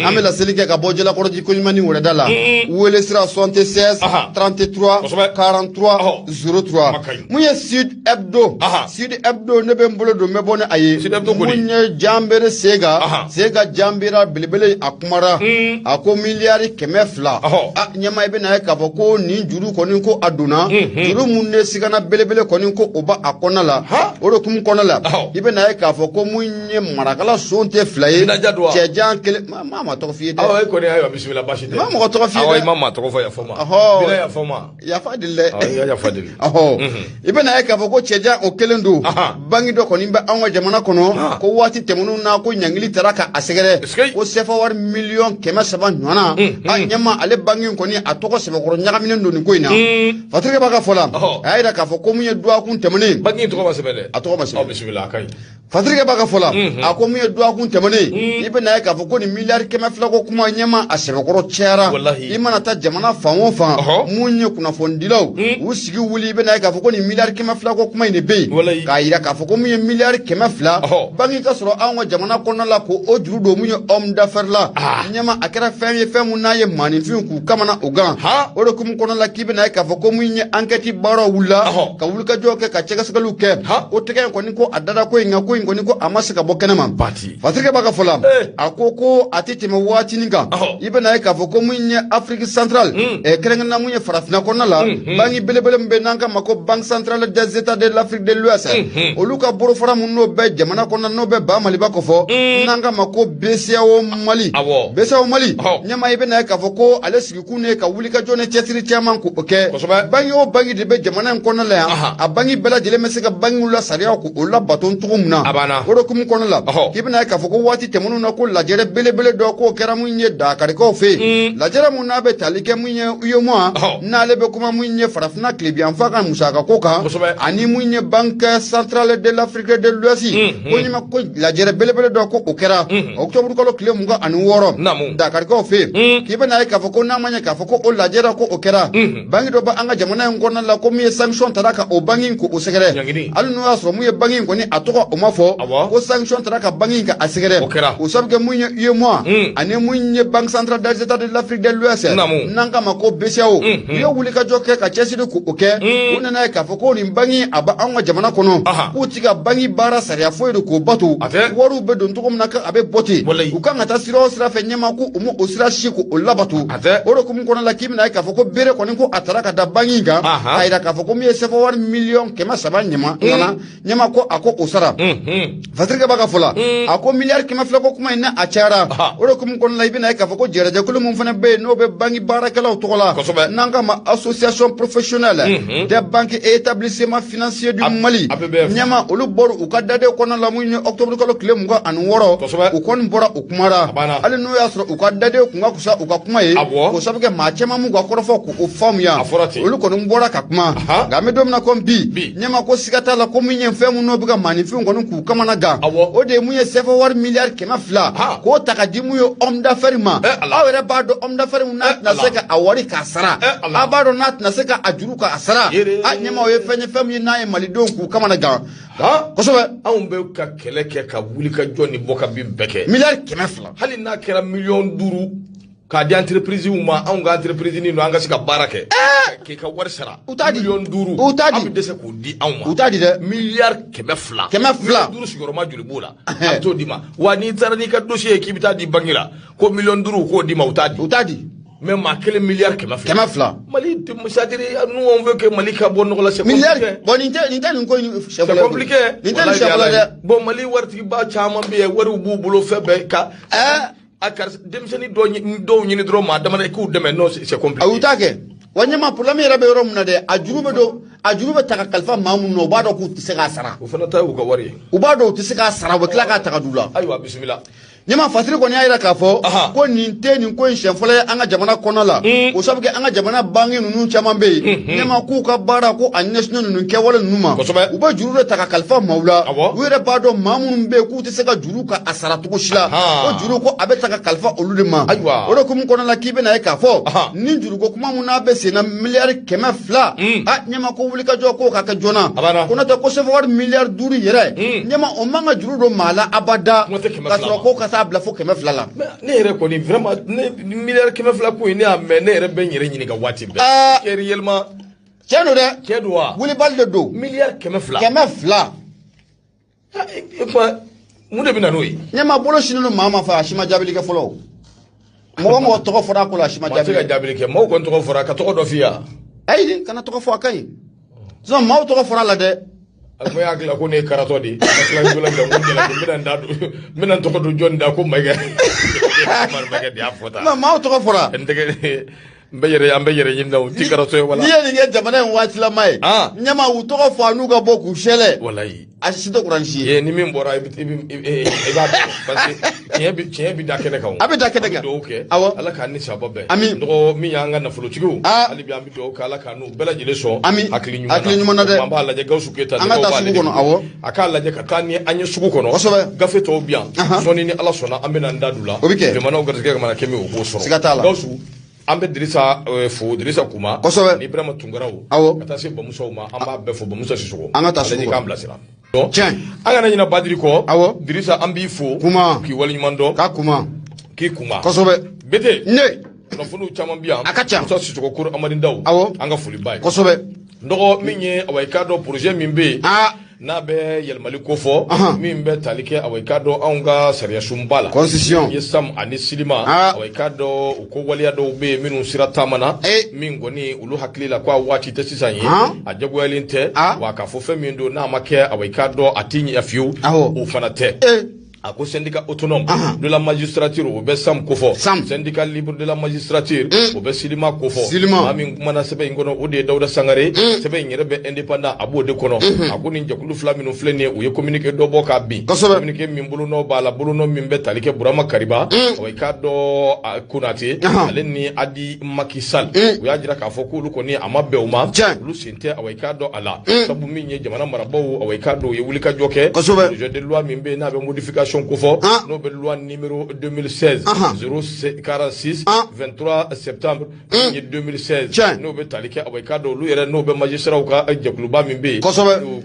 An bɛ laseli kɛ ka bɔ Jalakɔrɔji koɲuman wɛrɛda la. Wele sira 76 33 43 03. Mun ye Sud Hebdo, Sud Hebdo, ne bɛ n bolo don, n bɛ bɔ ni a ye. Mun ye Janbere Sega, Sega Janbera belebele, a kumara, a ko miliyari 200. A ɲɛma, i bɛ na ye k'a fɔ ko nin juru kɔni, ko a donna juru mun de sigana belebele kɔni, ko o b'a a kɔnɔna la. O de hukumu kɔnɔna la, i bɛ na ye k'a fɔ ko mun ye marakala son tɛ fila ye, cɛjan kelen. Maa ma tɔgɔ f'i ye dɛ. Awɔ, e kɔni, ayiwa, bisimila, baasi tɛ. Maa mɔgɔ tɔgɔ f'i ye dɛ. Awɔ, i ma maa tɔgɔ fɔ, yafa ma. Bila yafa ma. Yafa deli dɛ. Awɔ, i ka yafa deli. I bɛ na ye k'a fɔ ko cɛjan o kelen don. Banki dɔ kɔni bɛ anw ka jamana kɔnɔ, ko waati tɛmɛnenw na, ko ɲangili taara ka a sɛgɛrɛ, ko sefa wari miliyɔn 300 ɲɔgɔnna. A ɲɛma, ale banki in kɔni, a tɔgɔ sɛbɛkɔrɔ ɲagaminen don nin ko in na. Fatirikɛ b'a ka fɔ la, a y'a yira k'a fɔ ko mun ye dɔgɔkun tɛmɛnen. Banki in tɔgɔ ma sɛbɛn dɛ. A tɔgɔ ma sɛbɛn. Bisimila, a ka ɲi. Fatirikɛ b'a ka fɔ la, a ko mun ye dɔgɔkun tɛmɛnen, i bɛ na ye k'a fɔ ko nin miliyari 200 ko kuma, ɲɛma, a sɛbɛkɔrɔ cayara. I mana taa jamana fan o fan, mun ye kunnafonidilaw u sigi wuli, i bɛ na ye k'a fɔ ko nin miliyari 200 ko kuma in de bɛ yen, k'a yira k'a fɔ ko mun ye miliyari 200 banki ka sɔrɔ anw ka jamana kɔnɔna la, ko o juru don mun ye homme d'affaires la. Ɲɛma, a kɛra fɛn ye, fɛn mun n'a ye maaninfin k'u kamana o gan. O de hukumu kɔnɔna la, k'i bɛ na ye k'a fɔ ko mun ye enquête baaraw wulila ka wulikajɔ kɛ, ka sɛgɛsɛgɛliw kɛ, ko tɛgɛ in kɔni, ko a dada ko in kan, ko in kɔni, ko a ma se ka bɔ kɛnɛ ma. Fatirikɛ b'a ka fɔ la, a ko ko a tɛ tɛmɛ waatinin kan, i bɛ na ye k'a fɔ ko mun ye Afrique centrale, kɛrɛnkɛrɛnnenya mun ye farafinna kɔnɔna la, banki belebele min bɛ n'an k'a ma ko Banque centrale des États de l'Afrique de l'Ouest, olu ka bolofara mun n'o bɛ jamana kɔnɔna, n'o bɛ ba Maliba kɔfɔ, n'an k'a ma ko BCEAO Mali, BCEAO Mali, ɲɛma, i bɛ na ye k'a fɔ ko ale sigikun ye ka wulikajɔ ni cɛsiri caman k'o kɛ. Banki o banki de bɛ jamana in kɔnɔna la yan, a banki bɛɛ lajɛlen bɛ se ka bankiw la sariyaw k'o labato cogo min na. O de hukumu kɔnɔna la, k'i bɛna ye k'a fɔ ko waati tɛmɛnenw na, ko lajɛrɛ belebele dɔ k'o kɛra mun ye Dakarikaw fɛ yen, lajɛrɛ mun n'a bɛ tali kɛ mun ye UEMOA, n'ale bɛ kuma mun ye farafinna tilebiyanfan ka musakako kan, ani mun ye Banque centrale de l'Afrique de l'Ouest, ko ɲɛma, ko lajɛrɛ belebele dɔ ko o kɛra octobre kalo tile 26 Dakarikaw fɛ yen. K'i bɛna ye k'a fɔ ko n'a ma ɲɛ k'a fɔ ko o lajɛrɛ ko o kɛra, banki dɔ bɛ an ka jamana in kɔnɔna la, ko min ye sanction tara ka o banki in k'o sɛgɛrɛ, hali n'o y'a sɔrɔ mun ye banki in kɔni a tɔgɔ o ma fɔ, ko sanction tara ka banki in ka a sɛgɛrɛ, o sabu kɛ mun ye UEMOA ani mun ye Banque centrale des États de l'Afrique de l'Ouest, n'an k'a ma ko BCEAO, u ye wulikajɔ kɛ ka cɛsiri k'o kɛ. U nana ye k'a fɔ ko nin banki a bɛ anw ka jamana kɔnɔ, k'u ti ka banki baara sariya foyi de k'o bato, wariw bɛ don cogo min na a bɛ bɔ ten, u kan ka taa sira o sira fɛ, ɲɛma, ko u ma o sira si k'o labato. O de hukumu kɔnɔna la, k'i bɛna ye k'a fɔ ko bere kɔni, ko a taara ka da banki in kan, k'a yira k'a fɔ ko min ye sefa wari miliyɔn 300 ɲɛma ɲɛna, ɲɛma, ko a ko o sara. Fatirikɛ b'a ka fɔ la, a ko miliyari 200 ko kuma in n'a a cayara. O de hukumu kɔnɔna la, i bɛna ye k'a fɔ ko jɛrɛjɛkulu mun fana bɛ yen, n'o bɛ banki baarakɛlaw tɔgɔ la, n'an k'a ma Association professionnelle des banques et établissements financiers du Mali, ɲɛma, olu bɔra u ka daden kɔnɔna la mun ye octobre kalo tile 26, u kɔni bɔra, u kumara, hali n'o y'a sɔrɔ u ka daden kun ka fisa u ka kuma ye, k'o sabu kɛ maa caman m'u ka kɔrɔfɔ k'o faamuya. Olu kɔni bɔra ka kuma. Nka an bɛ don min na komi bi, ɲɛma, ko siga t'a la ko min ye fɛn mun n'o bɛ ka maaninfinw kɔni k'u kamana gan, o de ye mun ye sefa wari miliyari 200 k'o ta ka di mun ye homme d'affaires ma. Aw yɛrɛ b'a dɔn homme d'affaires mun n'a tɛna se ka a wari k'a sara, aw b'a dɔn n'a tɛna se ka a juru k'a sara. A ɲɛma, o ye fɛn ye, fɛn min ye n'a ye malidenw k'u kamana gan kosɛbɛ. Anw bɛ ka kɛlɛ kɛ ka wuli ka jɔ ni bɔ ka bin bɛɛ kɛ. Miliyari 200. Hali n'a kɛra miliyɔn 5. K'a di entreprise ma, anw ka entreprise ni an ka se ka baara kɛ, k'i ka wari sara. U t'a di. 5 millions. U t'a di. An bɛ dɛsɛ k'o di anw ma. U t'a di dɛ. 200 milliards. 200. 5 millions sigiyɔrɔma joli b'o la? An bɛ t'o di ma wa? N'i taara n'i ka dossier ye k'i bɛ taa di banque la ko 5 millions k'o di ma, u t'a di. U t'a di. Mais maa kelen 200 milliards. 200. Mali, c'est-à-dire nous on veut que Mali ka bɔ nɔgɔ la, c'est Miliyari. compliqué. Bon, nin tɛ nin ko in C'est compliqué. Nin tɛ nin siɲɛ fɔlɔ dɛ. Bon, Mali waritigiba caman bɛ yen, wariw b'u bolo, fɛn bɛɛ ka a karisa denmisɛnnin dɔw ɲini dɔrɔn, maa damadɔ k'u dɛmɛ, non, c'est compliqué. A u t'a kɛ wa. Ɲɛma, problème yɛrɛ bɛ yɔrɔ min na dɛ, a juru bɛ don, a juru bɛ ta ka kalifa maa minnu na, u b'a dɔn k'u tɛ se k'a sara. O fana ta y'u ka wari ye. U b'a dɔn u tɛ se k'a sara, u bɛ tila k'a ta ka d'u la. Ayiwa, bisimila. Ɲɛma, Fasiri kɔni y'a jira k'a fɔ ko nin tɛ nin ko in siɲɛ fɔlɔ ye an ka jamana kɔnɔ la. O sabu kɛ an ka jamana banque ninnu caman bɛ yen, ɲɛma, k'u ka baara ko a ɲɛsinnen ninnu kɛwale ninnu ma. U bɛ juru de ta ka kalifa maaw la. U yɛrɛ b'a dɔn maa minnu bɛ yen k'u tɛ se ka juru ka a sara cogo si la, ko juru ko a bɛ ta ka kalifa olu de ma. O de hukumu kɔnɔna la, k'i bɛna ye k'a fɔ ni juruko kuma mun n'a bɛ sen na, 200 milliards, a ɲɛma, ko wulikajɔ k'o ka kɛ joona. Ko n'o tɛ, ko CFA wari 5 milliards yɛrɛ, ɲɛma, o man ka juru don maa la abada, Kuma tɛ 200 ka sɔrɔ ma. ko ka taa bila fo 200 la. Mais ne yɛrɛ kɔni, vraiment, ne 200 milliards ko in, ne y'a mɛn, ne yɛrɛ bɛ n yɛrɛ ɲininka waati bɛɛ. Kɛ réellement. Tiɲɛ don dɛ. Tiɲɛ don wa? Wulibali de don. 200 milliards. 200. Ah, e kuma mun de bɛ na n'o ye? Ɲɛma, bolo sinnen don maa ma fɛ, a si ma jaabili kɛ fɔlɔ o. Mɔgɔ o mɔgɔ tɔgɔ fɔra a ko la, a si ma Maa tɛ ka jaabili kɛ. jaabili kɛ. Maaw kɔni tɔgɔ fɔra, ka tɔgɔ dɔ f'i ye wa? Ayi, kana tɔgɔ fɔ, a ka ɲi. Sinon maaw tɔgɔ fɔra a la dɛ. A ko y'a hakili la ko ne ye karatɔ de ye. Ka tila joona bila ko jalaki, n bɛna n da don, n bɛna n tɔgɔ don jɔnni da ko Mayiga. Mayiga de y'a fɔ tan. Non, maaw tɔgɔ fɔra. N tɛgɛ n bɛ yɛrɛ, an bɛ yɛrɛ ɲini na, o ti karatɔ ye wala. N'i ye nin kɛ jamana in waatilama ye, ɲɛma, u tɔgɔ fɔ a n'u ka bɔ k'u sɛlɛ. Walayi. A si tɛ kuransi ye. Ye ni min bɔra, i b'a dɔn, parce que tiɲɛ bi da kɛnɛ kan o. A bɛ da kɛnɛ An kan. bɛ dugawu kɛ. Awɔ. Ala k'an ni sababa bɛn. Ami. Dɔgɔ min y'an ka nafolotigiw. Ah. Hali bi an bɛ dugawu kɛ, Ala k'an n'u bɛɛ lajɛlen sɔn. Ami. Hakili ɲuman na. Hakili ɲuman na dɛ. An b'a lajɛ Gawusu Keyita. An ka nɛgɛw taa b'ale sugu de kɔnɔ, bolo. Awɔ. A k'a lajɛ ka taa ni an ye sugu kɔnɔ. Gafe tɔw bi yan. Sɔɔni ni Ala sɔnna, an bɛna an da don la. O bɛ kɛ. Jamanaw garisɛgɛ ka mana kɛ min ye, o k'o sɔrɔ. Siga t'a la. Gawusu, an bɛ Dirisa fo, Dirisa Kuma. Kosɛbɛ. Ni Ibrahima Tunkaraw. Awɔ. Ka taa se Bamusaw ma, an b'a bɛɛ fo, Bamusa Sisoko. An ka taa Ale sugu ni kɔnɔ. k'an bilasira. Donc, Tiɲɛ. an kana ɲinɛ Badiri kɔ. Awɔ. Dirisa, an b'i fo. Kuma. K'i waleɲuman dɔn. K'a kuma. K'i kuma. Bete. Ne. Kunnafoniw caman bi yan. A ka ca. Musa Sisoko Koro Amadi Daw. Awɔ. An ka foli b'a ye. Dɔgɔ min ye, awa, i k'a dɔn projet min bɛ yen, n'a bɛ yɛlɛmali ko fɔ, min bɛ tali kɛ, awa, i k'a dɔn anw ka sariya sunba la. Constitution. Ye SAM ani SILIMA. Awa, i k'a dɔn u ko waleya dɔw bɛ yen minnu sira taamana, min kɔni olu hakili la ko a waati tɛ sisan ye, a jagoyalen tɛ, wa k'a fɔ fɛn min don, n'a ma kɛ, awa, i k'a dɔn a ti ɲɛ fiyewu, o fana tɛ. A ko syndicat autonome de la magistrature, o bɛ SAM kofɔ. SAM. Syndicat libre de la magistrature, o bɛ SILIMA kofɔ. SILIMA. Maa min kumana sɛbɛn in kɔnɔ, o de ye Dawuda Sangare. Sɛbɛn in yɛrɛ bɛ Indépendant, a b'o de kɔnɔ. A ko nin jɛkulu fila minnu filɛ nin ye, u ye communiqué dɔ bɔ k'a bin. Communiqué min bolonɔ b'a la, bolonɔ min bɛ tali kɛ Burama Kariba, i k'a dɔn a Konate, ale ni Adi Macky Sall, u y'a jira k'a fɔ k'olu kɔni a ma bɛn u ma. Olu sen tɛ, awa, i k'a dɔn a la, sabu min ye jamana marabaaw, awa, i k'a dɔn u ye wulikajɔ kɛ. Projet de loi min bɛ yen n'a bɛ modification kofɔ, n'o bɛ loi numéro 2016 046 23 septembre min ye 2016, n'o bɛ tali kɛ, awa, i k'a dɔn olu yɛrɛ n'o bɛ magistrat ka jɛkuluba min bɛ yen,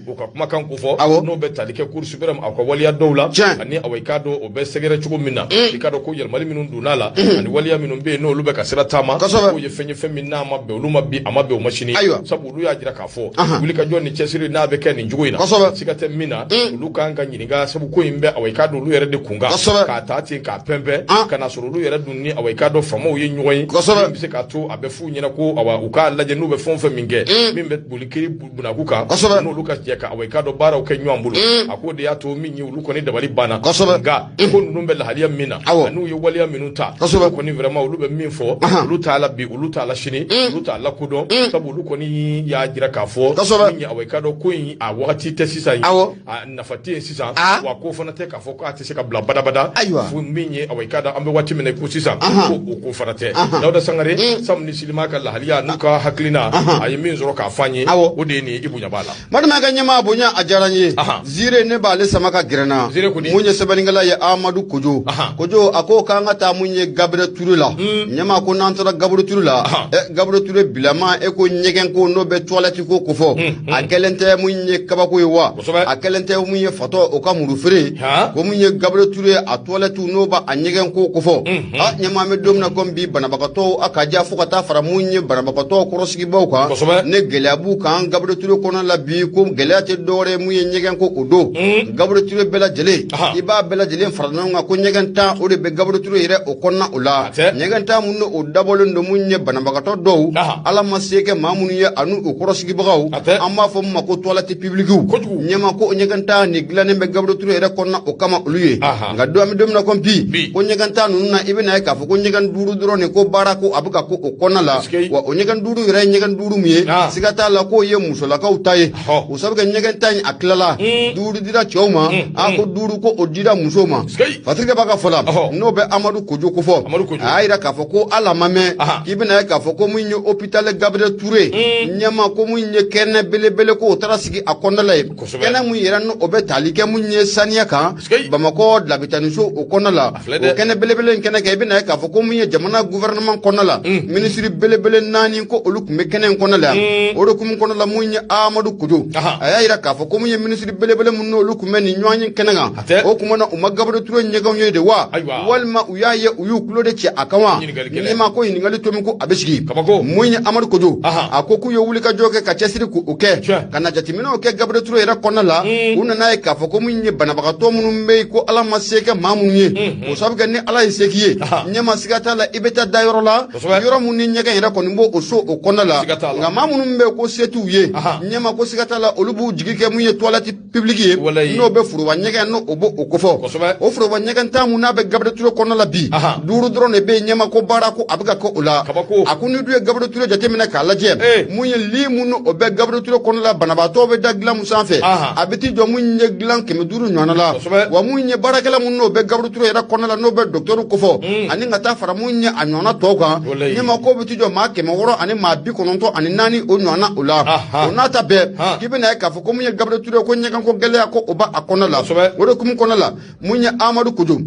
u ka kumakan kofɔ, n'o bɛ tali kɛ Cour suprême aw ka waleya dɔw la, ani, awa, i k'a dɔn o bɛ sɛgɛrɛ cogo min na, i k'a dɔn ko yɛlɛmali minnu donna la ani waleya minnu bɛ yen n'olu bɛ ka sira taama, k'o ye fɛn ye, fɛn min n'a ma bɛn olu ma bi, a ma bɛn u ma sini. Sabu olu y'a jira k'a fɔ wulikajɔ ni cɛsiri n'a bɛ kɛ nin cogo in na, siga tɛ min na, olu kan ka ɲininka, sabu ko in bɛ, awa, i k'a dɔn olu yɛrɛ de kun kan, k'a ta ten k'a pɛnpɛn ka na sɔrɔ olu yɛrɛ dun ni, awa, i k'a dɔn faamaw ye ɲɔgɔn ye, min bɛ se k'a to a bɛ f'u ɲɛna ko, awa, u k'a lajɛ n'u bɛ fɛn o fɛn min kɛ min bɛ boli kiiri bunakun kan, n'olu ka jɛ ka, awa, i k'a dɔn baaraw kɛ ɲɔgɔn bolo. A k'o de y'a to min ye olu kɔni dabali banna. Nka ko ninnu bɛ lahaliya min na, n'u ye waleya minnu ta, olu kɔni vraiment, olu bɛ min fɔ, olu t'a la bi, olu t'a la sini, olu t'a lakodɔn, sabu olu kɔni y'a jira k'a fɔ min ye, awa, i k'a dɔn ko in a wagati tɛ sisan ye, a nafa tɛ yen sisan, wa ko fana tɛ k'a fɔ k'a tɛ se ka bila badabada. Fo min ye, awa, i k'a dɔn an bɛ waati min na i ko sisan, ko o ko fana tɛ. Dawuda Sangare, SAM ni SILIMA ka lahaliya n'u ka hakilina, a ye min sɔrɔ k'a fɔ an ye, o de ye nin ye, i bonya b'a la. Madama ka ɲɛmaa bonya, a diyara n ye. Zire, ne b'ale sama ka gɛrɛ n na. Zire kodi. Mun ye sɛbɛnnikɛla ye, Amadu Kojo. Kojo a ko k'an ka taa mun ye Gabriel Touré la. Ɲɛmaa ko n'an taara Gabriel Touré la, Gabriel Touré bilama e ko ɲɛgɛn ko n'o bɛ toilette ko kofɔ, a kɛlen tɛ mun ye kabako ye wa? A kɛlen tɛ mun ye fatɔ o ka muru feere ko mun Mun ye Gabriel Touré a toilette n'o b'a a ɲɛgɛn ko kofɔ, a ɲɛma, an bɛ don min na komi bi, banabagatɔw a ka diya fo ka taa fara mun ye banabagatɔw kɔrɔsigibaw kan, ne gɛlɛya b'u kan Gabriel Touré kɔnɔ la bi. Ko gɛlɛya tɛ dɔwɛrɛ ye, mun ye ɲɛgɛn ko o don. Gabriel Touré bɛɛ lajɛlen, i b'a bɛɛ lajɛlen fara ɲɔgɔn kan, ko ɲɛgɛn 10, o de bɛ Gabriel Touré yɛrɛ o kɔnɔna o la. Ɲɛgɛn 10 minnu o dabɔlen don mun ye banabagatɔ dɔw, Ala ma se kɛ maa minnu ye ani u kɔrɔsigibagaw, an b'a fɔ mun ma ko toilette publique. Ɲɛma, ko ɲɛgɛn 10 nin dilannen bɛ Gabriel Touré yɛrɛ kɔnɔna o kama olu ye. Nka don an bɛ don min na komi bi, ko ɲɛgɛn 10 ninnu na, i bɛna ye k'a fɔ ko ɲɛgɛn 5 dɔrɔn de ko baara ko a bɛ ka ko o kɔnɔna la. Wa o ɲɛgɛn 5 yɛrɛ ye ɲɛgɛn 5 min ye, siga t'a la k'o ye musolakaw ta ye. O sabu kɛ ɲɛgɛn 10 in a tilala, 5 dira cɛw ma, a ko 5 ko o dira musow ma. Fasirikɛ b'a ka fɔ la, n'o bɛ Amadu Kojo kofɔ, a y'a yira k'a fɔ ko hali a ma mɛn, k'i bɛna ye k'a fɔ ko mun ye hôpital Gabriel Touré, ɲɛma, ko mun ye kɛnɛ belebele ko o taara sigi a kɔnɔna la yen, kɛnɛ mun yɛrɛ n'o bɛ tali kɛ mun ye saniya kan Bamakɔ labitaniso o kɔnɔna la. O kɛnɛ belebele in kɛnɛ kan, i bɛna ye k'a fɔ ko mun ye jamana gouvernement kɔnɔna la minisiri belebele naani ko olu tun bɛ kɛnɛ in kɔnɔna la yan. O de kun kɔnɔna la, mun ye Amadu Kojo, a y'a yira k'a fɔ ko mun ye minisiri belebele minnu n'olu tun bɛ nin ɲɔgɔn ye kɛnɛ kan, o tuma na u ma Gabriel Touré ɲɛgɛnw ye de wa, walima u y'a ye u y'u tulo de cɛ a kan wa? Ɲɛma, ko ɲininkali tomi ko a bɛ sigi. Mun ye Amadu Kojo, a ko k'u ye wulikajɔ kɛ ka cɛsiri k'o kɛ ka na jateminɛw kɛ Gabriel Touré yɛrɛ kɔnɔna la. U nana ye k'a fɔ ko mun ye banabagatɔ minnu bɛ yen ko Ala ma se kɛ maa minnu ye, o sabu kɛ ni Ala ye se k'i ye, ɲɛma, siga t'a la i bɛ taa da yɔrɔ la, yɔrɔ mun ni ɲɛgɛn yɛrɛ kɔni b'o o so o kɔnɔna la. Nka maa minnu bɛ yen ko se t'u ye, ɲɛma, ko siga t'a la olu b'u jigi kɛ mun ye toilette publique ye, n'o bɛ foroba ɲɛgɛn n'o o b'o o kofɔ. O foroba ɲɛgɛn 10 mun n'a bɛ Gabriel Touré kɔnɔna la bi, 5 dɔrɔn de bɛ yen. Ɲɛma, ko baara ko a bɛ ka kɛ o la. A ko ni dun ye Gabriel Touré jateminɛ k'a lajɛ, mun ye lit mun o bɛ Gabriel Touré kɔnɔna la, banabaatɔ bɛ da dilan mun sanfɛ, a bɛ t'i jɔ mun ye dilan 500 ɲɔgɔnna la. Wa mun ye baarakɛla mun n'o bɛ Gabriel Touré yɛrɛ kɔnɔna la, n'o bɛ docteur kofɔ ani ka taa fara mun ye a ɲɔgɔnna tɔw kan, ɲɛma, ko bɛ t'i jɔ maa 694 o ɲɔgɔnna o la. O n'a ta bɛɛ, k'i bɛna ye k'a fɔ ko mun ye Gabriel Touré ko ɲɛgɛn ko gɛlɛya ko o b'a kɔnɔ la. O de kumu kɔnɔ la, mun ye Amadu Kojo,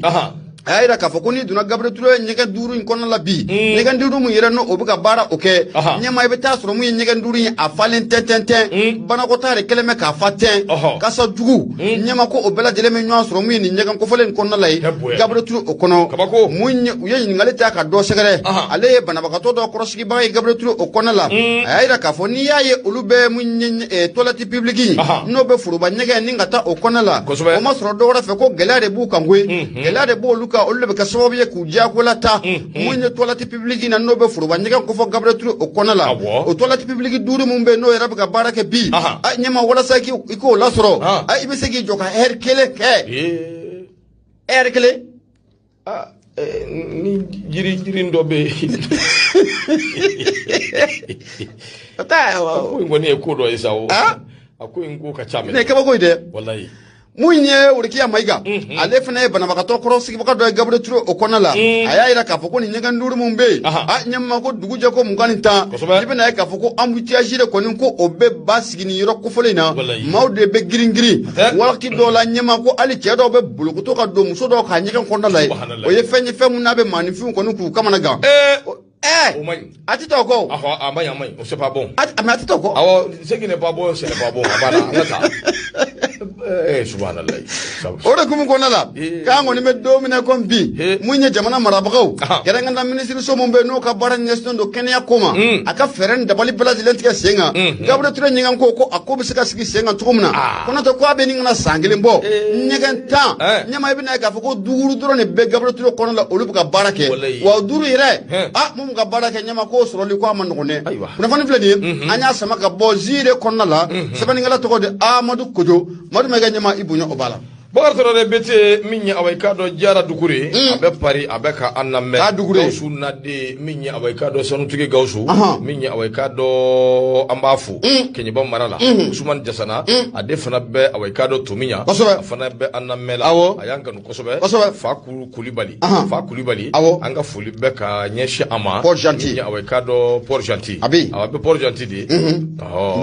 a y'a yira k'a fɔ ko n'i donna Gabriel Touré ɲɛgɛn 5 in kɔnɔna la bi, ɲɛgɛn 5 mun yɛrɛ n'o o bɛ ka baara o kɛ, ɲɛma, i bɛ taa sɔrɔ mun ye ɲɛgɛn 5 in a falen tɛn tɛn tɛn, banakɔtaa de kɛlen bɛ k'a fa tɛn, kasa jugu. Ɲɛma, ko o bɛɛ lajɛlen bɛ ɲɔgɔn sɔrɔ mun ye nin ɲɛgɛn kofɔlen in kɔnɔna la ye Gabriel Touré o kɔnɔ. Mun ye u ye ɲininkali ta ka dɔ sɛgɛrɛ, ale ye banabagatɔ dɔ kɔrɔsigibaga ye Gabriel Touré o kɔnɔna la, a y'a yira k'a fɔ n'i y'a ye olu bɛ mun ye toilette publique in, n'o bɛ foroba ɲɛgɛn ni ka taa o kɔnɔna la, o ma sɔrɔ dɔwɛrɛ fɛ, ko gɛlɛya de b'u kan koyi, gɛlɛya de b'olu kan, olu de bɛ kɛ sababu ye k'u diyagola ta mun ye toilette publique na, n'o bɛ foroba ɲɛgɛn kofɔ Gabriel Touré o kɔnɔna la. O toilette publique 5 mun bɛ yen, n'o yɛrɛ bɛ ka baara kɛ bi, a ɲɛma, walasa i k'o lasɔrɔ, a i bɛ se k'i jɔ ka heure 1 kɛ, heure 1. Ni jiri dɔ bɛ yen, ko in kɔni ye ko dɔ ye sa o, a ko in ko ka ca. Mɛ ne ye kabako ye dɛ. Walayi. Mun ye Worokiya Mayiga, ale fana ye banabagatɔ kɔrɔ sigibaga dɔ ye Gabriel Touré o kɔnɔna la, a y'a yira k'a fɔ ko nin ɲɛgɛn 5 mun bɛ yen, a ɲɛma, ko dugu jɛ ko 20 ni tan, i bɛna ye k'a fɔ ko embouteillage de kɔni ko o bɛ ba sigi nin yɔrɔ kofɔlen in na. Maaw de bɛ girin girin waati dɔw la. Ɲɛma, ko hali cɛ dɔw bɛ bolokoto ka don muso dɔw ka ɲɛgɛn kɔnɔna la ye. O ye fɛn ye, fɛn mun n'a bɛ maaninfinw kɔni k'u kamana gan. Ɛɛ, a tɛ taa o kɔ. A ma ɲi, a ma ɲi, c'est pas bon. A mais a tɛ taa o kɔ. Awɔ, ce qui n'est pas bon, ce n'est pas bon. A banna, an ka taa. Subhanallah. O de kumu kɔnɔna la, k'an kɔni bɛ don min na komi bi, mun ye jamana marabagaw, kɛrɛnkɛrɛnnenya minisiriso mun bɛ yen n'o ka baara ɲɛsinnen don kɛnɛya ko ma, a ka fɛɛrɛ ni dabali bɛɛ lajɛlen tigɛ sen kan Gabriel Touré ɲɛgɛn ko a ko bɛ se ka sigi sen kan cogo min na. Ko n'o tɛ ko a bɛ nin kana san kelen bɔ, ɲɛgɛn 10, ɲɛma, i bɛna ye k'a fɔ ko 5 dɔrɔn de bɛ Gabriel Touré kɔnɔ la, olu bɛ ka baara kɛ. Wa 5 yɛrɛ, a mun bɛ ka baara kɛ, ɲɛma, k'o sɔrɔli ko a ma nɔgɔn dɛ. Kunnafoni filɛ nin ye, an y'a sama ka bɔ Ziire kɔnɔna la, sɛbɛnnikɛla tɔgɔ de Amadu Kojo Madu Mayiga. Ɲɛma, i bonya o b'a la. Bakari Tarawele BT, min ye awa i k'a dɔn Jara Dukure, a bɛ Paris, a bɛ ka an lamɛn. K'a Dukure. Gawusu Naden, min ye awa i k'a dɔn sanutigi Gawusu, min ye awa i k'a dɔn an b'a fo Keɲeba mara la. Usumani Jasana, ale fana bɛ awa i k'a dɔn Tomiɲa, a fana bɛ an lamɛn la, a y'an kanu kosɛbɛ. Fa Kulibali, Fa Kulibali, an ka foli bɛ ka ɲɛsin a ma. Port Gentil. Min ye awa i k'a dɔn Port Gentil. A bɛ yen. A bɛ Port Gentil de.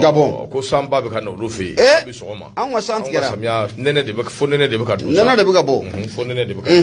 Gabon. Ko sanba bɛ ka na olu fɛ yen. Eh. Bi sɔgɔma. Anw ka san Anw ka tigɛra. samiya nɛnɛ de bɛ fo nɛnɛ nɛnɛ de bɛ ka don. Nɛnɛ de bɛ ka bɔ. Fo nɛnɛ de bɛ ka don.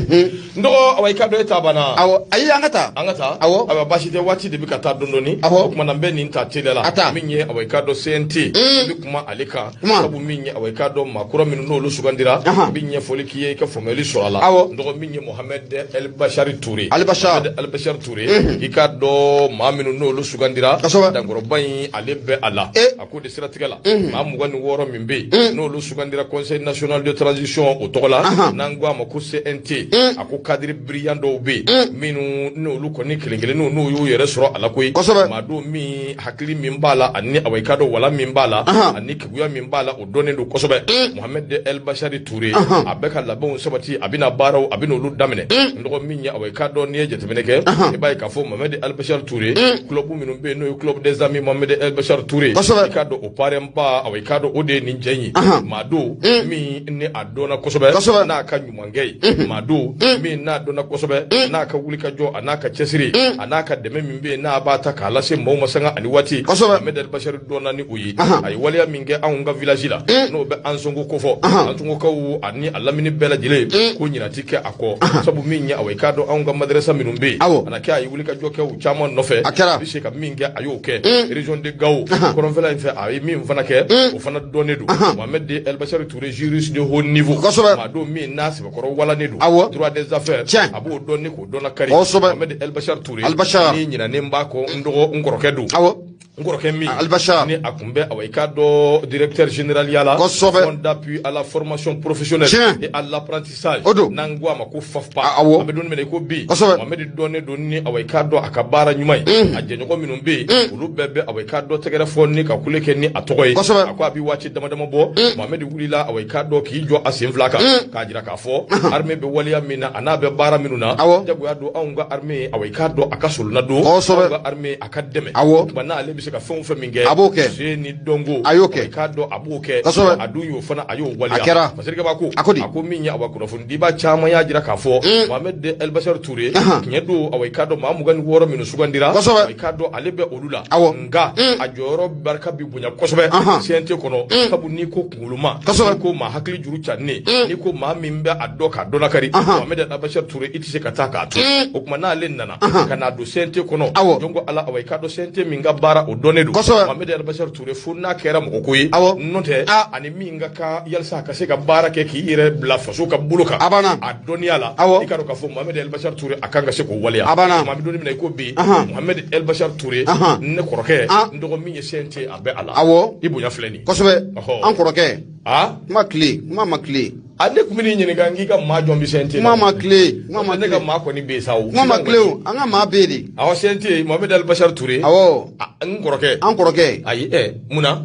N dɔgɔ, awa, i ka dɔn e ta banna. Awɔ, ayi, an ka taa. An ka taa. Awɔ. Ayiwa, baasi tɛ, waati de bɛ ka taa dɔɔni dɔɔni. Awɔ. O tuma na n bɛ nin ta teliya la. A ta. Min ye, awa, i ka dɔn CNT. N bɛ kuma ale kan. Kuma. Sabu min ye, awa, i ka dɔn maa kura minnu n'olu sugandira. N bɛ ɲɛfɔli k'i ye, i ka faamuyali sɔrɔ a la. Awɔ. N dɔgɔ, min ye Mohamed El Bachar Touré. El Bachar. Mohamed El Bachar Touré. I ka dɔn maa minnu n'olu sugandira. Kosɛbɛ. Dankɔrɔba in, ale bɛ a la. E. A ko de siratigɛ la. Maa 26 min bɛ yen, n'olu sugandira Conseil national de transition o tɔgɔ la. N'an ko a ma ko CNT. A ko cadre brillant dɔw bɛ yen, minnu n'olu kɔni kelen kelenninw n'u y'u yɛrɛ sɔrɔ a la koyi. Kosɛbɛ. Maa don min hakili min b'a la, ani awa, i ka dɔn wala min b'a la, ani keguya min b'a la, o dɔnnen don kosɛbɛ. Mohamed El Bachar Touré, a bɛ ka labɛnw sabati, a bɛna baaraw, a bɛna olu daminɛ. N dɔgɔ, min ye, awa, i ka dɔn n'i ye jateminɛ kɛ, i b'a ye k'a fɔ Mohamed El Bachar Touré, club minnu bɛ yen n'o ye Club des amis Mohamed El Bachar Touré. Kosɛbɛ. I ka dɔn o parrain ba, awa, i ka dɔn o de ye nin cɛ in ye. Maa don min ni a dɔnna kosɛbɛ. Kosɛbɛ. N'a ka ɲumankɛ ye. Maa don min n'a dɔnna kosɛbɛ, n'a ka wulikajɔ, a n'a ka cɛsiri, a n'a ka dɛmɛ min bɛ yen n'a b'a ta k'a lase maaw ma sanga ani waati. Kosɛbɛ. Mohamed El Bachar dɔnna ni o ye. A ye waleya min kɛ anw ka village la, n'o bɛ Ansongo kofɔ, Ansongokaw ani a lamini bɛɛ lajɛlen ko ɲina ti kɛ a kɔ. Sabu min ye, awa, i k'a dɔn anw ka madrasa minnu bɛ yen, Awɔ. a na kɛ a ye wulikajɔ kɛ u caman nɔfɛ. A kɛra. A bɛ se ka min kɛ, a y'o kɛ. Région de Gao kɔrɔnfɛla in fɛ, a ye min fana kɛ, o fana dɔnnen don. Mohamed El Bachar Touré, juriste de haut niveau. Kosɛbɛ. Maa don min n'a sɛbɛkɔrɔ walanen don. Awɔ. Droit des affaires. Tiɲɛ. A b'o dɔn ni k'o dɔn lakari. Kosɛbɛ. Mohamed El Bachar Touré. El Bachar. Ni ɲinanen b'a kɔ, n dɔgɔ, n kɔrɔkɛ don. Awɔ. N kɔrɔkɛ min El Bachar. ni a kun bɛ, awa, i k'a dɔn directeur général ya la. Kosɛbɛ. Fonds d'appui à la formation professionnelle Tiɲɛ. et à l'apprentissage. O don. N'an ko a ma ko FAFPA. Awɔ. An bɛ don min na i ko bi. Kosɛbɛ. Mohamed dɔnnen don ni, awa, i k'a dɔn a ka baara ɲuman ye. A jɛɲɔgɔn minnu bɛ yen, olu bɛɛ bɛ, awa, i k'a dɔn tɛgɛrɛ fɔ ni ka kule kɛ ni a tɔgɔ ye. Kosɛbɛ. A ko a bɛ waati dama dama bɔ, Mohamed wulila, awa, i k'a dɔn k'i jɔ a sen fila kan, k'a jira k'a fɔ armée bɛ waleya min na, a n'a bɛ baara minnu na. Awɔ. Jagoya don anw ka armée, awa, i k'a dɔn a ka solona don. Kosɛbɛ. Anw ka armée a ka dɛmɛ. Awɔ. O tuma n'ale bɛ se ka fɛn o fɛn min kɛ. A b'o kɛ. Se ni dɔnko. A y'o kɛ. I k'a dɔn a b'o kɛ. Kosɛbɛ. A dun y'o fana, a y'o waleya. A kɛra. Masirikɛ b'a ko. A ko di? A ko min ye, awa, kunnafonidiba caman y'a jira k'a fɔ Mohamed El Bachar Touré, tiɲɛ don, awa, i k'a dɔn maa 26 minnu sugandira. Kosɛbɛ. Awa, i k'a dɔn ale bɛ olu la. Awɔ. Nka a jɔyɔrɔ barika bi bonya kosɛbɛ CNT kɔnɔ. Sabu n'i ko kunkoloma. Kosɛbɛ. N'i ko maa hakili juru cannen. N'i ko maa min bɛ a dɔn k'a dɔn lakari. Mohamed El Bachar Touré, i tɛ se ka taa k'a to. O tuma n'ale nana ka n'a don CNT kɔnɔ. Awɔ. Jɔn ko Ala, awa, i k'a dɔn CNT min ka baara o dɔnnen don. Kosɛbɛ. Mohamed El Bachar Touré, fo n'a kɛra mɔgɔ ko ye. Awɔ. N'o tɛ, ani min ka kan yalisa a ka se ka baara kɛ k'i yɛrɛ bila faso ka bolo kan. A banna. A dɔnniya la. Awɔ. I k'a dɔn k'a fɔ Mohamed El Bachar Touré, a kan ka se k'o waleya. A banna. Tuma an bɛ don min na i ko bi, Mohamed El Bachar Touré, ne kɔrɔkɛ, n dɔgɔ min ye CNT, a bɛ a la. Awɔ. I bonya filɛ nin ye. Kosɛbɛ. Ɔhɔ. An kɔrɔkɛ. Ah? Kuma tile, kuma ma tile. A ne tun bɛ n'i ɲininka n k'i ka maa jɔn bɛ CNT la. Kuma ma tile, kuma ma Ne ka tile. maa kɔni bɛ yen sa o. Kuma ma tile o, an ka maa bɛ yen de. Awɔ, CNT Mohamed El Bachar Touré. Awɔ. A, n kɔrɔkɛ. An kɔrɔkɛ. Ayi, ɛ, mun na?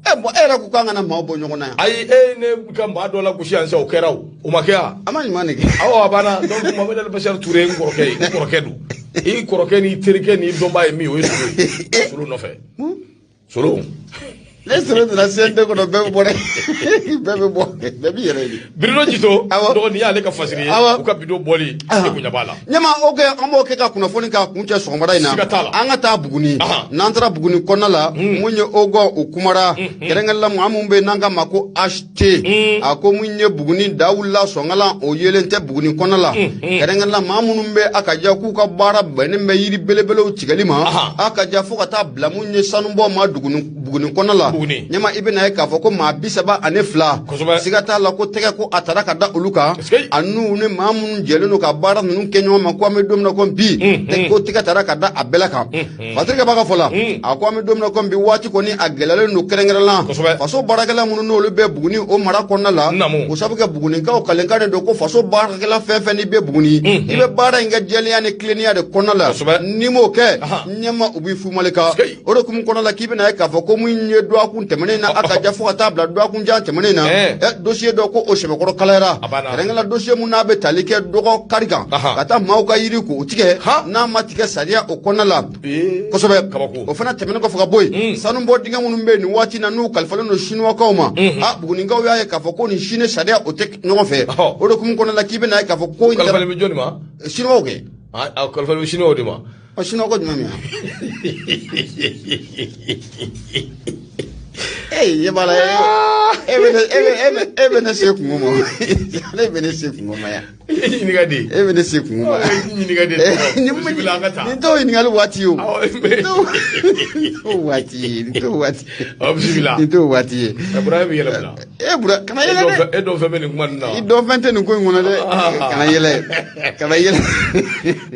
Ɛ bɔn, e yɛrɛ ko k'an kana maaw bɔ ɲɔgɔn na yan. Ayi, e ye ne ka maa dɔ la gosi yan sisan, o kɛra o. O ma kɛ wa? An ma ɲuman de kɛ. Awɔ, a banna. Donc Mohamed El Bachar Touré, n kɔrɔkɛ ye, n kɔrɔkɛ don. I kɔrɔkɛ n'i terikɛ n'i dɔnbaa ye min ye, o ye Solo ye. Solo nɔfɛ. Solo. Ne sɛbɛn donna CNT kɔnɔ, bɛɛ bɛ bɔ dɛ. Bɛɛ bɛ bɔ, bɛɛ b'i yɛrɛ ye. Birido Jito, Awɔ. dɔgɔ nin y'ale ka fasiri ye. Awɔ. U ka bidon bɔli, e bonya b'a la. Ɲɛma, o kɛ, an b'o kɛ ka kunnafoni k'a kun cɛ sɔgɔmada in na. Siga t'a la. An ka taa Buguni. Ahan. N'an taara Buguni kɔnɔna la, mun ye Ogo o kumara, kɛrɛnkɛrɛnla maa mun bɛ yen n'an k'a ma ko HT, a ko mun ye Buguni dawula sɔngalan o yelen tɛ Buguni kɔnɔna la, kɛrɛnkɛrɛnla maa minnu bɛ a ka ja k'u ka baara bɛnnen bɛ yiri belebelew tigɛli ma, a ka ja fo ka taa bila mun ye sanubɔ ma Buguni Buguni kɔnɔna la. Buguni. Ɲɛma, i bɛna ye k'a fɔ ko maa 32. Kosɛbɛ. Siga t'a la ko tɛgɛ ko a taara ka da olu kan. Est-ce que- A n'u ni maa minnu jɛlen don ka baara ninnu kɛ ɲɔgɔn ma, ko an bɛ don min na ko bi, ko tɛgɛ taara ka da a bɛɛ la kan. Patrick b'a ka fɔ la, a ko an bɛ don min na ko bi, waati kɔni a gɛlɛyalen don kɛrɛnkɛrɛnla Kosɛbɛ. faso baarakɛla minnu n'olu bɛ Buguni o mara kɔnɔna la. Naamu. O sabu kɛ Bugunikaw kalenkan de don ko faso baarakɛla fɛn fɛn n'i bɛ Buguni, i bɛ baara in kɛ jɛlenya ni tilennenya de kɔnɔna la. Kosɛbɛ. N'i m'o kɛ, Ahan. ɲɛma, u b'i fumali kan. Sikeyi. O de kun kɔnɔna la k'i bɛna ye k'a fɔ ko mun ye dɔgɔkun tɛmɛnen na, a ka ja fo ka taa bila dɔgɔkun jan tɛmɛnen na, Ɛɛ. ɛ dossier dɔ ko o sɛbɛkɔrɔ kalayara, A banna. kɛrɛnkɛrɛnla dossier mun n'a bɛ tali kɛ dɔgɔ kari kan, Ahan. ka taa maaw ka yiri k'o tigɛ Han. n'a ma tigɛ sariya o kɔnɔna la. Ee. Kosɛbɛ. Kabako. O fana tɛmɛnen kɔfɛ ka bɔ yen, sanubɔ dingɛ minnu bɛ yen nin waati in na n'u kalifalen don Sinuwakaw ma, a Bugunikaw y'a ye k'a fɔ ko nin sini sariya o tɛ ɲɔgɔn fɛ. Ɔhɔ. O de kun kɔnɔna la k'i bɛna ye k'a fɔ ko in taara Kalifalen bɛ jɔnni ma? Sinuwaw kɛ. A kalifalen bɛ Siniwaw de ma. Ɔ, Sinuwa ko jumɛn min? E b'a la e bɛ ne se kungo ma, ale bɛ ne se kungo ma yan. E ɲininka de. E bɛ ne se kungo ma. Ɲininka de. Nin an ka taa. Nin t'o ɲininkali waati ye o. Nin t'o waati ye. Nin t'o waati ye. Aw bisimila. Nin t'o waati ye. Burahima bɛ yɛlɛ mun na? E Bura, kana yɛlɛ dɛ. E dɔn fɛn bɛ nin kuma ninnu na. I dɔn fɛn tɛ nin ko in kɔnɔ dɛ. Kana yɛlɛ. Kana yɛlɛ.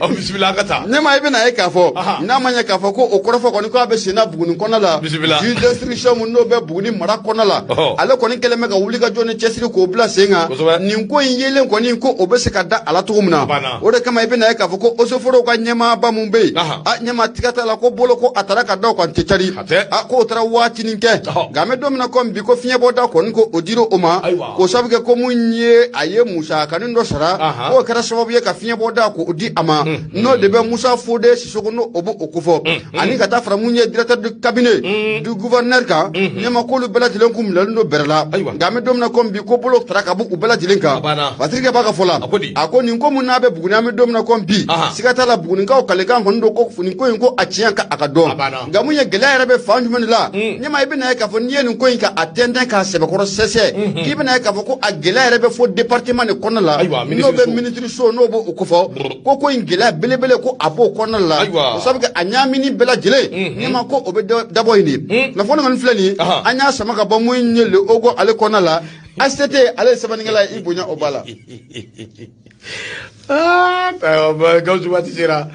Aw bisimila, an ka taa. Ne ma i bɛna ye k'a fɔ n'a ma ɲɛ k'a fɔ ko o kɔrɔfɔ kɔni k'a bɛ sen na Buguni kɔnɔ la. Bisimila. Juge d'instruction mun n'o bɛ Buguni mara kɔnɔ la. Ale kɔni kɛlen bɛ ka wuli ka jɔ ni cɛsiri k'o bila sen kan. Nin ko in yelen kɔni ko o bɛ se ka da a la cogo min na. O de kama i bɛna ye k'a fɔ ko Osoforow ka ɲɛmaaba mun bɛ yen. A ɲɛmaa tiga t'a la ko bolo ko a taara ka da o kan tɛ cari. A k'o taara waatinin kɛ. Nka an bɛ don min na komi bi ko fiɲɛbɔda kɔni ko o dir'o ma. K'o sababu kɛ ko mun ye a ye musakanin dɔ sara. K'o kɛra sababu ye ka fiɲɛbɔda k'o di a ma. N'o de bɛ Musa Fode Sisoko n'o o b'o kofɔ. Ani ka taa fara mun ye directeur du cabinet du gouverneur kan. Ɲɛmaa k'olu bɛɛ lajɛlen kun minɛlen don bɛrɛ la. Nka an bɛ don min na komi bi ko bolo taara ka bɔ u bɛɛ lajɛlen kan. Patrick b'a ka fɔ la. A ko nin ko mun n'a bɛ Buguni an bɛ don min na komi bi. Siga t'a la Bugunikaw kalekan kɔni don ko nin ko in ko a tiɲɛ ka a ka dɔn. Nka mun ye gɛlɛya yɛrɛ bɛ fan jumɛn de la. Ɲɛmaa i bɛna ye k'a fɔ n'i ye nin ko in ka a tɛntɛn k'a sɛbɛkɔrɔ sɛsɛ. K'i bɛna ye k'a fɔ ko a gɛlɛya yɛrɛ bɛ fo département de kɔnɔna la. N'o bɛ ministre so n'o b'o kofɔ. Ko in gɛlɛya belebele ko a b'o kɔnɔna la. O sababu kɛ a ɲaamini bɛɛ lajɛlen. Ɲɛmaa ko o bɛ dabɔ yen de. Kunnafoni kɔni filɛ nin ye. An y'a sama ka bɔ mun ye le Ogo ale kɔnɔna la. ACT ale ye sɛbɛnnikɛla ye, i bonya o ba la. Aa, Gawusu waati sera.